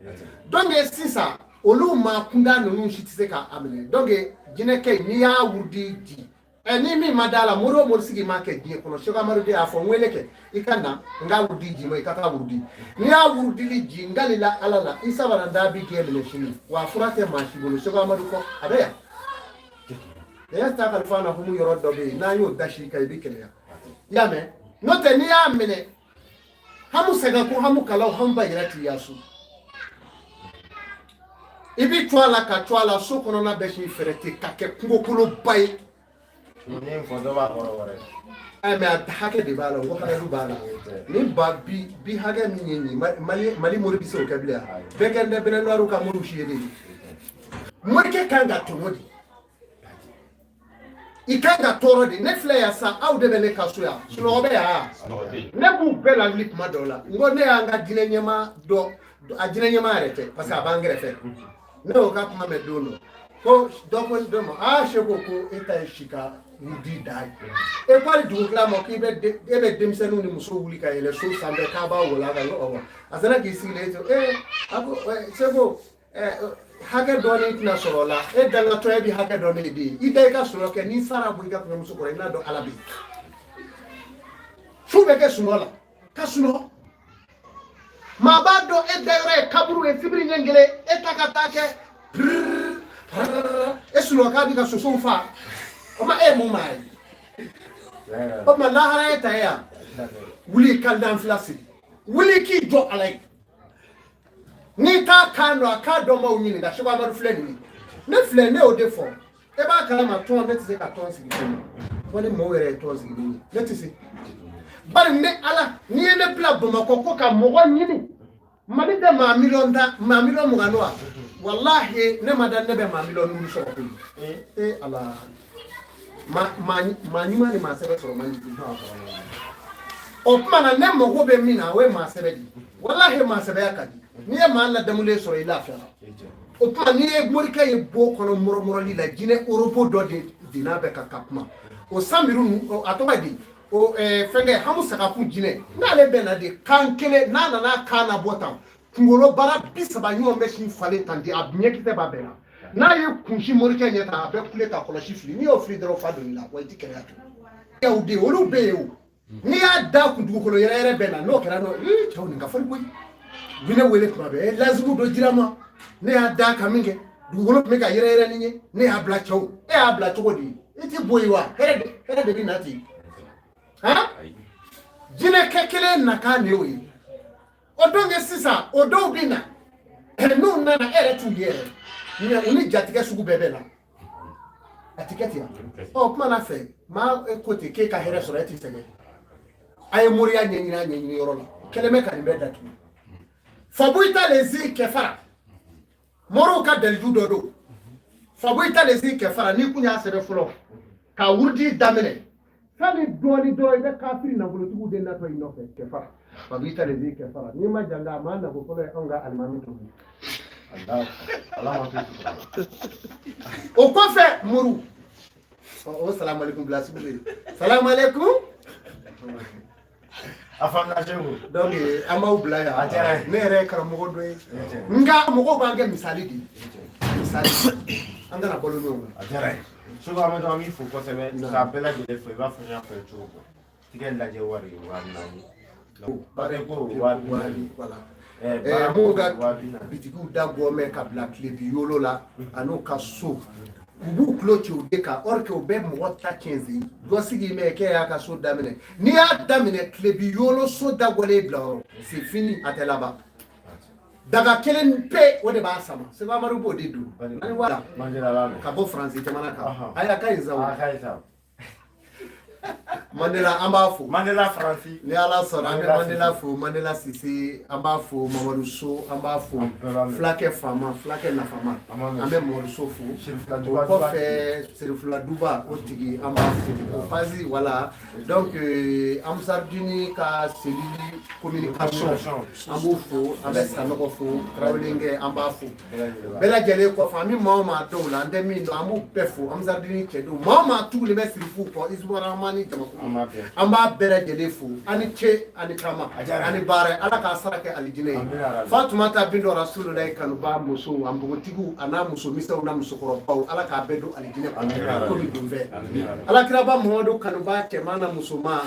Donc sisan, olu maa kunda ninnu si tɛ se k'a minɛ. Donc jinɛkɛ, n'i y'a wurudi di, ɛ, ni min ma da la, mori o mori sigi ma kɛ diɲɛ kɔnɔ, Seko Amadu de y'a fɔ, n wele kɛ i ka na n k'a wurudi ji ma, i ka taa wurudi. N'i y'a wurudili ji, n kalila Ala la, i sabara da bi kɛ minɛ sini. Wa a fura tɛ maa si bolo Seko Amadu kɔ, a bɛ yan. E ta kalifa na humu yɔrɔ dɔ bɛ yen, n'an y'o da si kan, i bɛ kɛnɛya. I y'a mɛn? N'o tɛ, n'i y'a minɛ, hamu sɛgɛn ko hamu kalaw hamu ba yɛrɛ t'i yasu. I bi to a la ka to a la, so kɔnɔna bɛ sin fɛrɛ ten ka kɛ kungokoloba ye. Ni fɔ dɔ b'a kɔrɔ wɛrɛ. Ɛ, mais a hakɛ de b'a la, o hakɛ b'a la. Ni ba bi bi hakɛ min ye nin ye, Mali mori bɛ se o kɛ bilen wa? Bɛɛ kɛ tɛ bɛnɛnwariw ka moriw si ye de ye. Morikɛ kan ka tɔmɔ de. I kan ka tɔɔrɔ de. Ne filɛ yan sa, aw de bɛ ne ka so yan. Sunɔgɔ bɛ yan. Ne b'u bɛɛ lawuli kuma dɔw la. N ko ne y'an ka jinɛ ɲɛmaa dɔ, a jinɛ ɲɛmaa yɛrɛ tɛ, parce que a b'an kɛrɛfɛ. Ne y'o ka kuma mɛn don dɔ. Ko dɔ ko dɔ ma, aa Seko, ko e ta ye si ka wudi da ye. E ko hali dugu tila ma k'i bɛ e bɛ denmisɛnninw ni musow wuli ka yɛlɛ so sanfɛ k'a b'a wala ka ɔwɔ. A sera k'i sigilen to, ee, a ko Seko, hakɛ dɔɔnin tɛna sɔrɔ o la, e dangatɔ e bɛ hakɛ dɔɔnin de ye. I da i ka sunɔgɔ kɛ, n'i sara bɔ i ka kɔɲɔmuso kɔrɔ, i n'a dɔn Ala bɛ yen. Su bɛ kɛ sunɔgɔ la, ka sunɔgɔ. Maa b'a dɔn e dayɔrɔ ye kaburu ye, sibiri ɲɛ kelen, e ta ka taa kɛ e sunɔgɔ k'a b'i ka sosow fa. O ma e ye mun maa ye? O tuma lahara ye ta ye yan. Wuli ka danfila siri. Wuli k'i jɔ Ala ye. N'i t'a kan dɔn, a k'a dɔn maaw ɲininka. Seko Amadu filɛ nin ye. Ne filɛ, ne y'o de fɔ. E b'a kalama tɔn, ne tɛ se ka tɔn sigi ne ye. Fo ni maaw yɛrɛ ye tɔn sigi ne ye. Ne tɛ se. Bari ne Ala, n'i ye ne bila Bamakɔ ko ka mɔgɔ ɲini, Mali tɛ maa miliyɔn 10, maa miliyɔn 20 wa? Walahi, ne ma da ne bɛ maa miliyɔn 5 sɔrɔ koyi. E Ala. Maa ɲuman ni maa sɛbɛ sɔrɔ man di. O tuma na ne mago bɛ min na, o ye maa sɛbɛ de ye. Walahi, maa sɛbɛya ka di. N'i ye maa ladamulen sɔrɔ, i lafiyara. O tuma n'i ye morikɛ ye bo kɔnɔ mɔrɔmɔrɔli la, jinɛ orobo dɔ de donna bɛ ka kuma. O Samiru ninnu, a tɔgɔ ye di? O fɛnkɛ hamu sagaku jinɛ, n'ale bɛ na de kan kelen, n'a nana kan na bɔ tan, kunkolo bara 30 ɲɔgɔn bɛ sin falen tan di, a ɲɛkisɛ b'a bɛɛ la. N'a ye kunsi morikɛ ɲɛ tan, a bɛ kule ka kɔlɔsi fili. N'i y'o fili dɔrɔn, fa donni la, wa i ti kɛnɛya tun. De olu bɛ yen o. N'i y'a da kun dugukolo yɛrɛ yɛrɛ bɛɛ la, n'o kɛra n'o, ee cɛw nin ka farin koyi. U bɛ ne wele tuma bɛɛ, ee lazimu dɔ jira ma. Ne y'a da kan min kɛ, dugukolo tun bɛ ka yɛrɛ yɛrɛ ni ye, ne y'a bila cɛw. E y'a bila cogo di? I ti bɔ yen wa? Hɛrɛ de bɛ na ten. Han? Jinɛkɛ kelen nakan de y'o ye. O donc sisan, o dɔw bɛ na. N'u nana, e yɛrɛ t'u ye yɛrɛ, mais u ni jatigɛ sugu bɛɛ bɛ na. A ti kɛ ten wa? Ɔ, kuma na fɛ maa ko ten k'e ka hɛrɛ sɔrɔ, e ti sɛgɛn. A ye moriya ɲɛɲini, a ɲɛɲini yɔrɔ la kɛlɛ bɛ ka nin bɛɛ datugu. Fabuita lezi kɛfara, moriw ka daliju dɔ don. Fabuita lezi kɛfara, n'i kun y'a sɛbɛn fɔlɔ ka wurudi daminɛ, sani dɔɔni dɔrɔn i bɛ kafiri nafolotigiw de natɔ i nɔfɛ. Kɛfara, fabuita lezi kɛfara, n'i ma janga a maa nafolo fɔlɔ ye anw ka alimami dɔ ye. O kɔfɛ muru o salamu aleykum bila sugu bɛ yen, salamu aleykum. A faamuna Seku. Donc an b'aw bila yan. A diyara n ye. Ne yɛrɛ ye karamɔgɔ dɔ ye, nka mɔgɔw b'an kɛ misali de ye, misali, an kana balo ɲɔgɔn kan. A diyara n ye Seku Amadu, an b'i fo kosɛbɛ k'a bɛɛ lajɛlen fo. I b'a fɔ n y'a fɔ ye cogo min, tigɛ lajɛ wari ye 4000, papiye ko 40,000. Voilà. Baara Minnu ka 40,000. Bitigiw da gɔmɛ ka bila tile bi yolo la an'u ka so, u b'u tulo ci u de kan, or que u bɛ mɔgɔ ta tiɲɛ zen dɔ sigi mɛ k'e y'a ka so daminɛ. N'i y'a daminɛ tile bi yolo, so dabɔlen bila yɔrɔ, c'est fini, a tɛ laban. Daga kelen pe, o de b'a sama. Segu Amadu b'o de don ani wa Mandela b'a mɛn. Ka bɔ Faransi jamana kan. Ayi, a ka ɲi sa o. A ka ɲi sa. Mandela, an b'a fo. Mandela Faransi. Ni Ala sɔnna, an bɛ Mandela. Mandela fo, Mandela Sise an b'a fo, Mamadu So an b'a fo. An bɛɛ b'a mɛn. Fulakɛ faama, fulakɛ nafama. An b'a mɛn. An bɛ Mamadu So fo. Sirifila O Duba. kɔfɛ, Serifila Duba, o tigi an b'a fo, o pasi, voilà. Donc Amusardini ka cellule communication, an b'o fo. An bɛ Sanɔgɔ fo, Tarawelenkɛ an b'a fo. Bɛɛ lajɛlen kɔfɛ, an bɛ maa o maa dɔw la, an tɛ min dɔn, an b'u bɛɛ fo. Amusardini cɛdenw, maa o maa tugulen bɛ Sirifuw kɔ, Isubarahama jamakulu, An b'a bɛɛ. an b'a bɛɛ lajɛlen fo. Ani ce, ani taama, A diyara n ye. ani baara, Ala k'a sara kɛ alijinɛ ye. Amina rabi. Fatumata Bintu Rasululayi kanuba musow, a npogotigiw a n'a musomisɛnw n'a musokɔrɔbaw, Ala k'a bɛɛ don alijinɛ Amina kɔnɔ rabi. komi donfɛ. Amina rabi. Alakiraba Muhamadu kanuba cɛman na musoman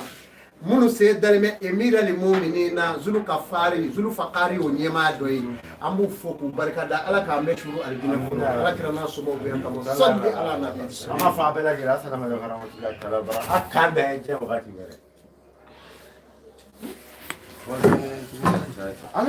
minnu sen dalen bɛ Emirali Muminina Zulu Kafari, Zulu Fakari, o ɲɛmaa dɔ ye, an b'u fo k'u barikada. Ala k'an bɛɛ suru alijinɛ kɔnɔ, Alakira n'a somɔgɔw bɛɛ kama, sɔli ala nabi. An b'a fɔ a bɛɛ lajɛlen asalamu aleykum warahmatulahi taala bara a k'an bɛn diɲɛ wagati wɛrɛ. Ala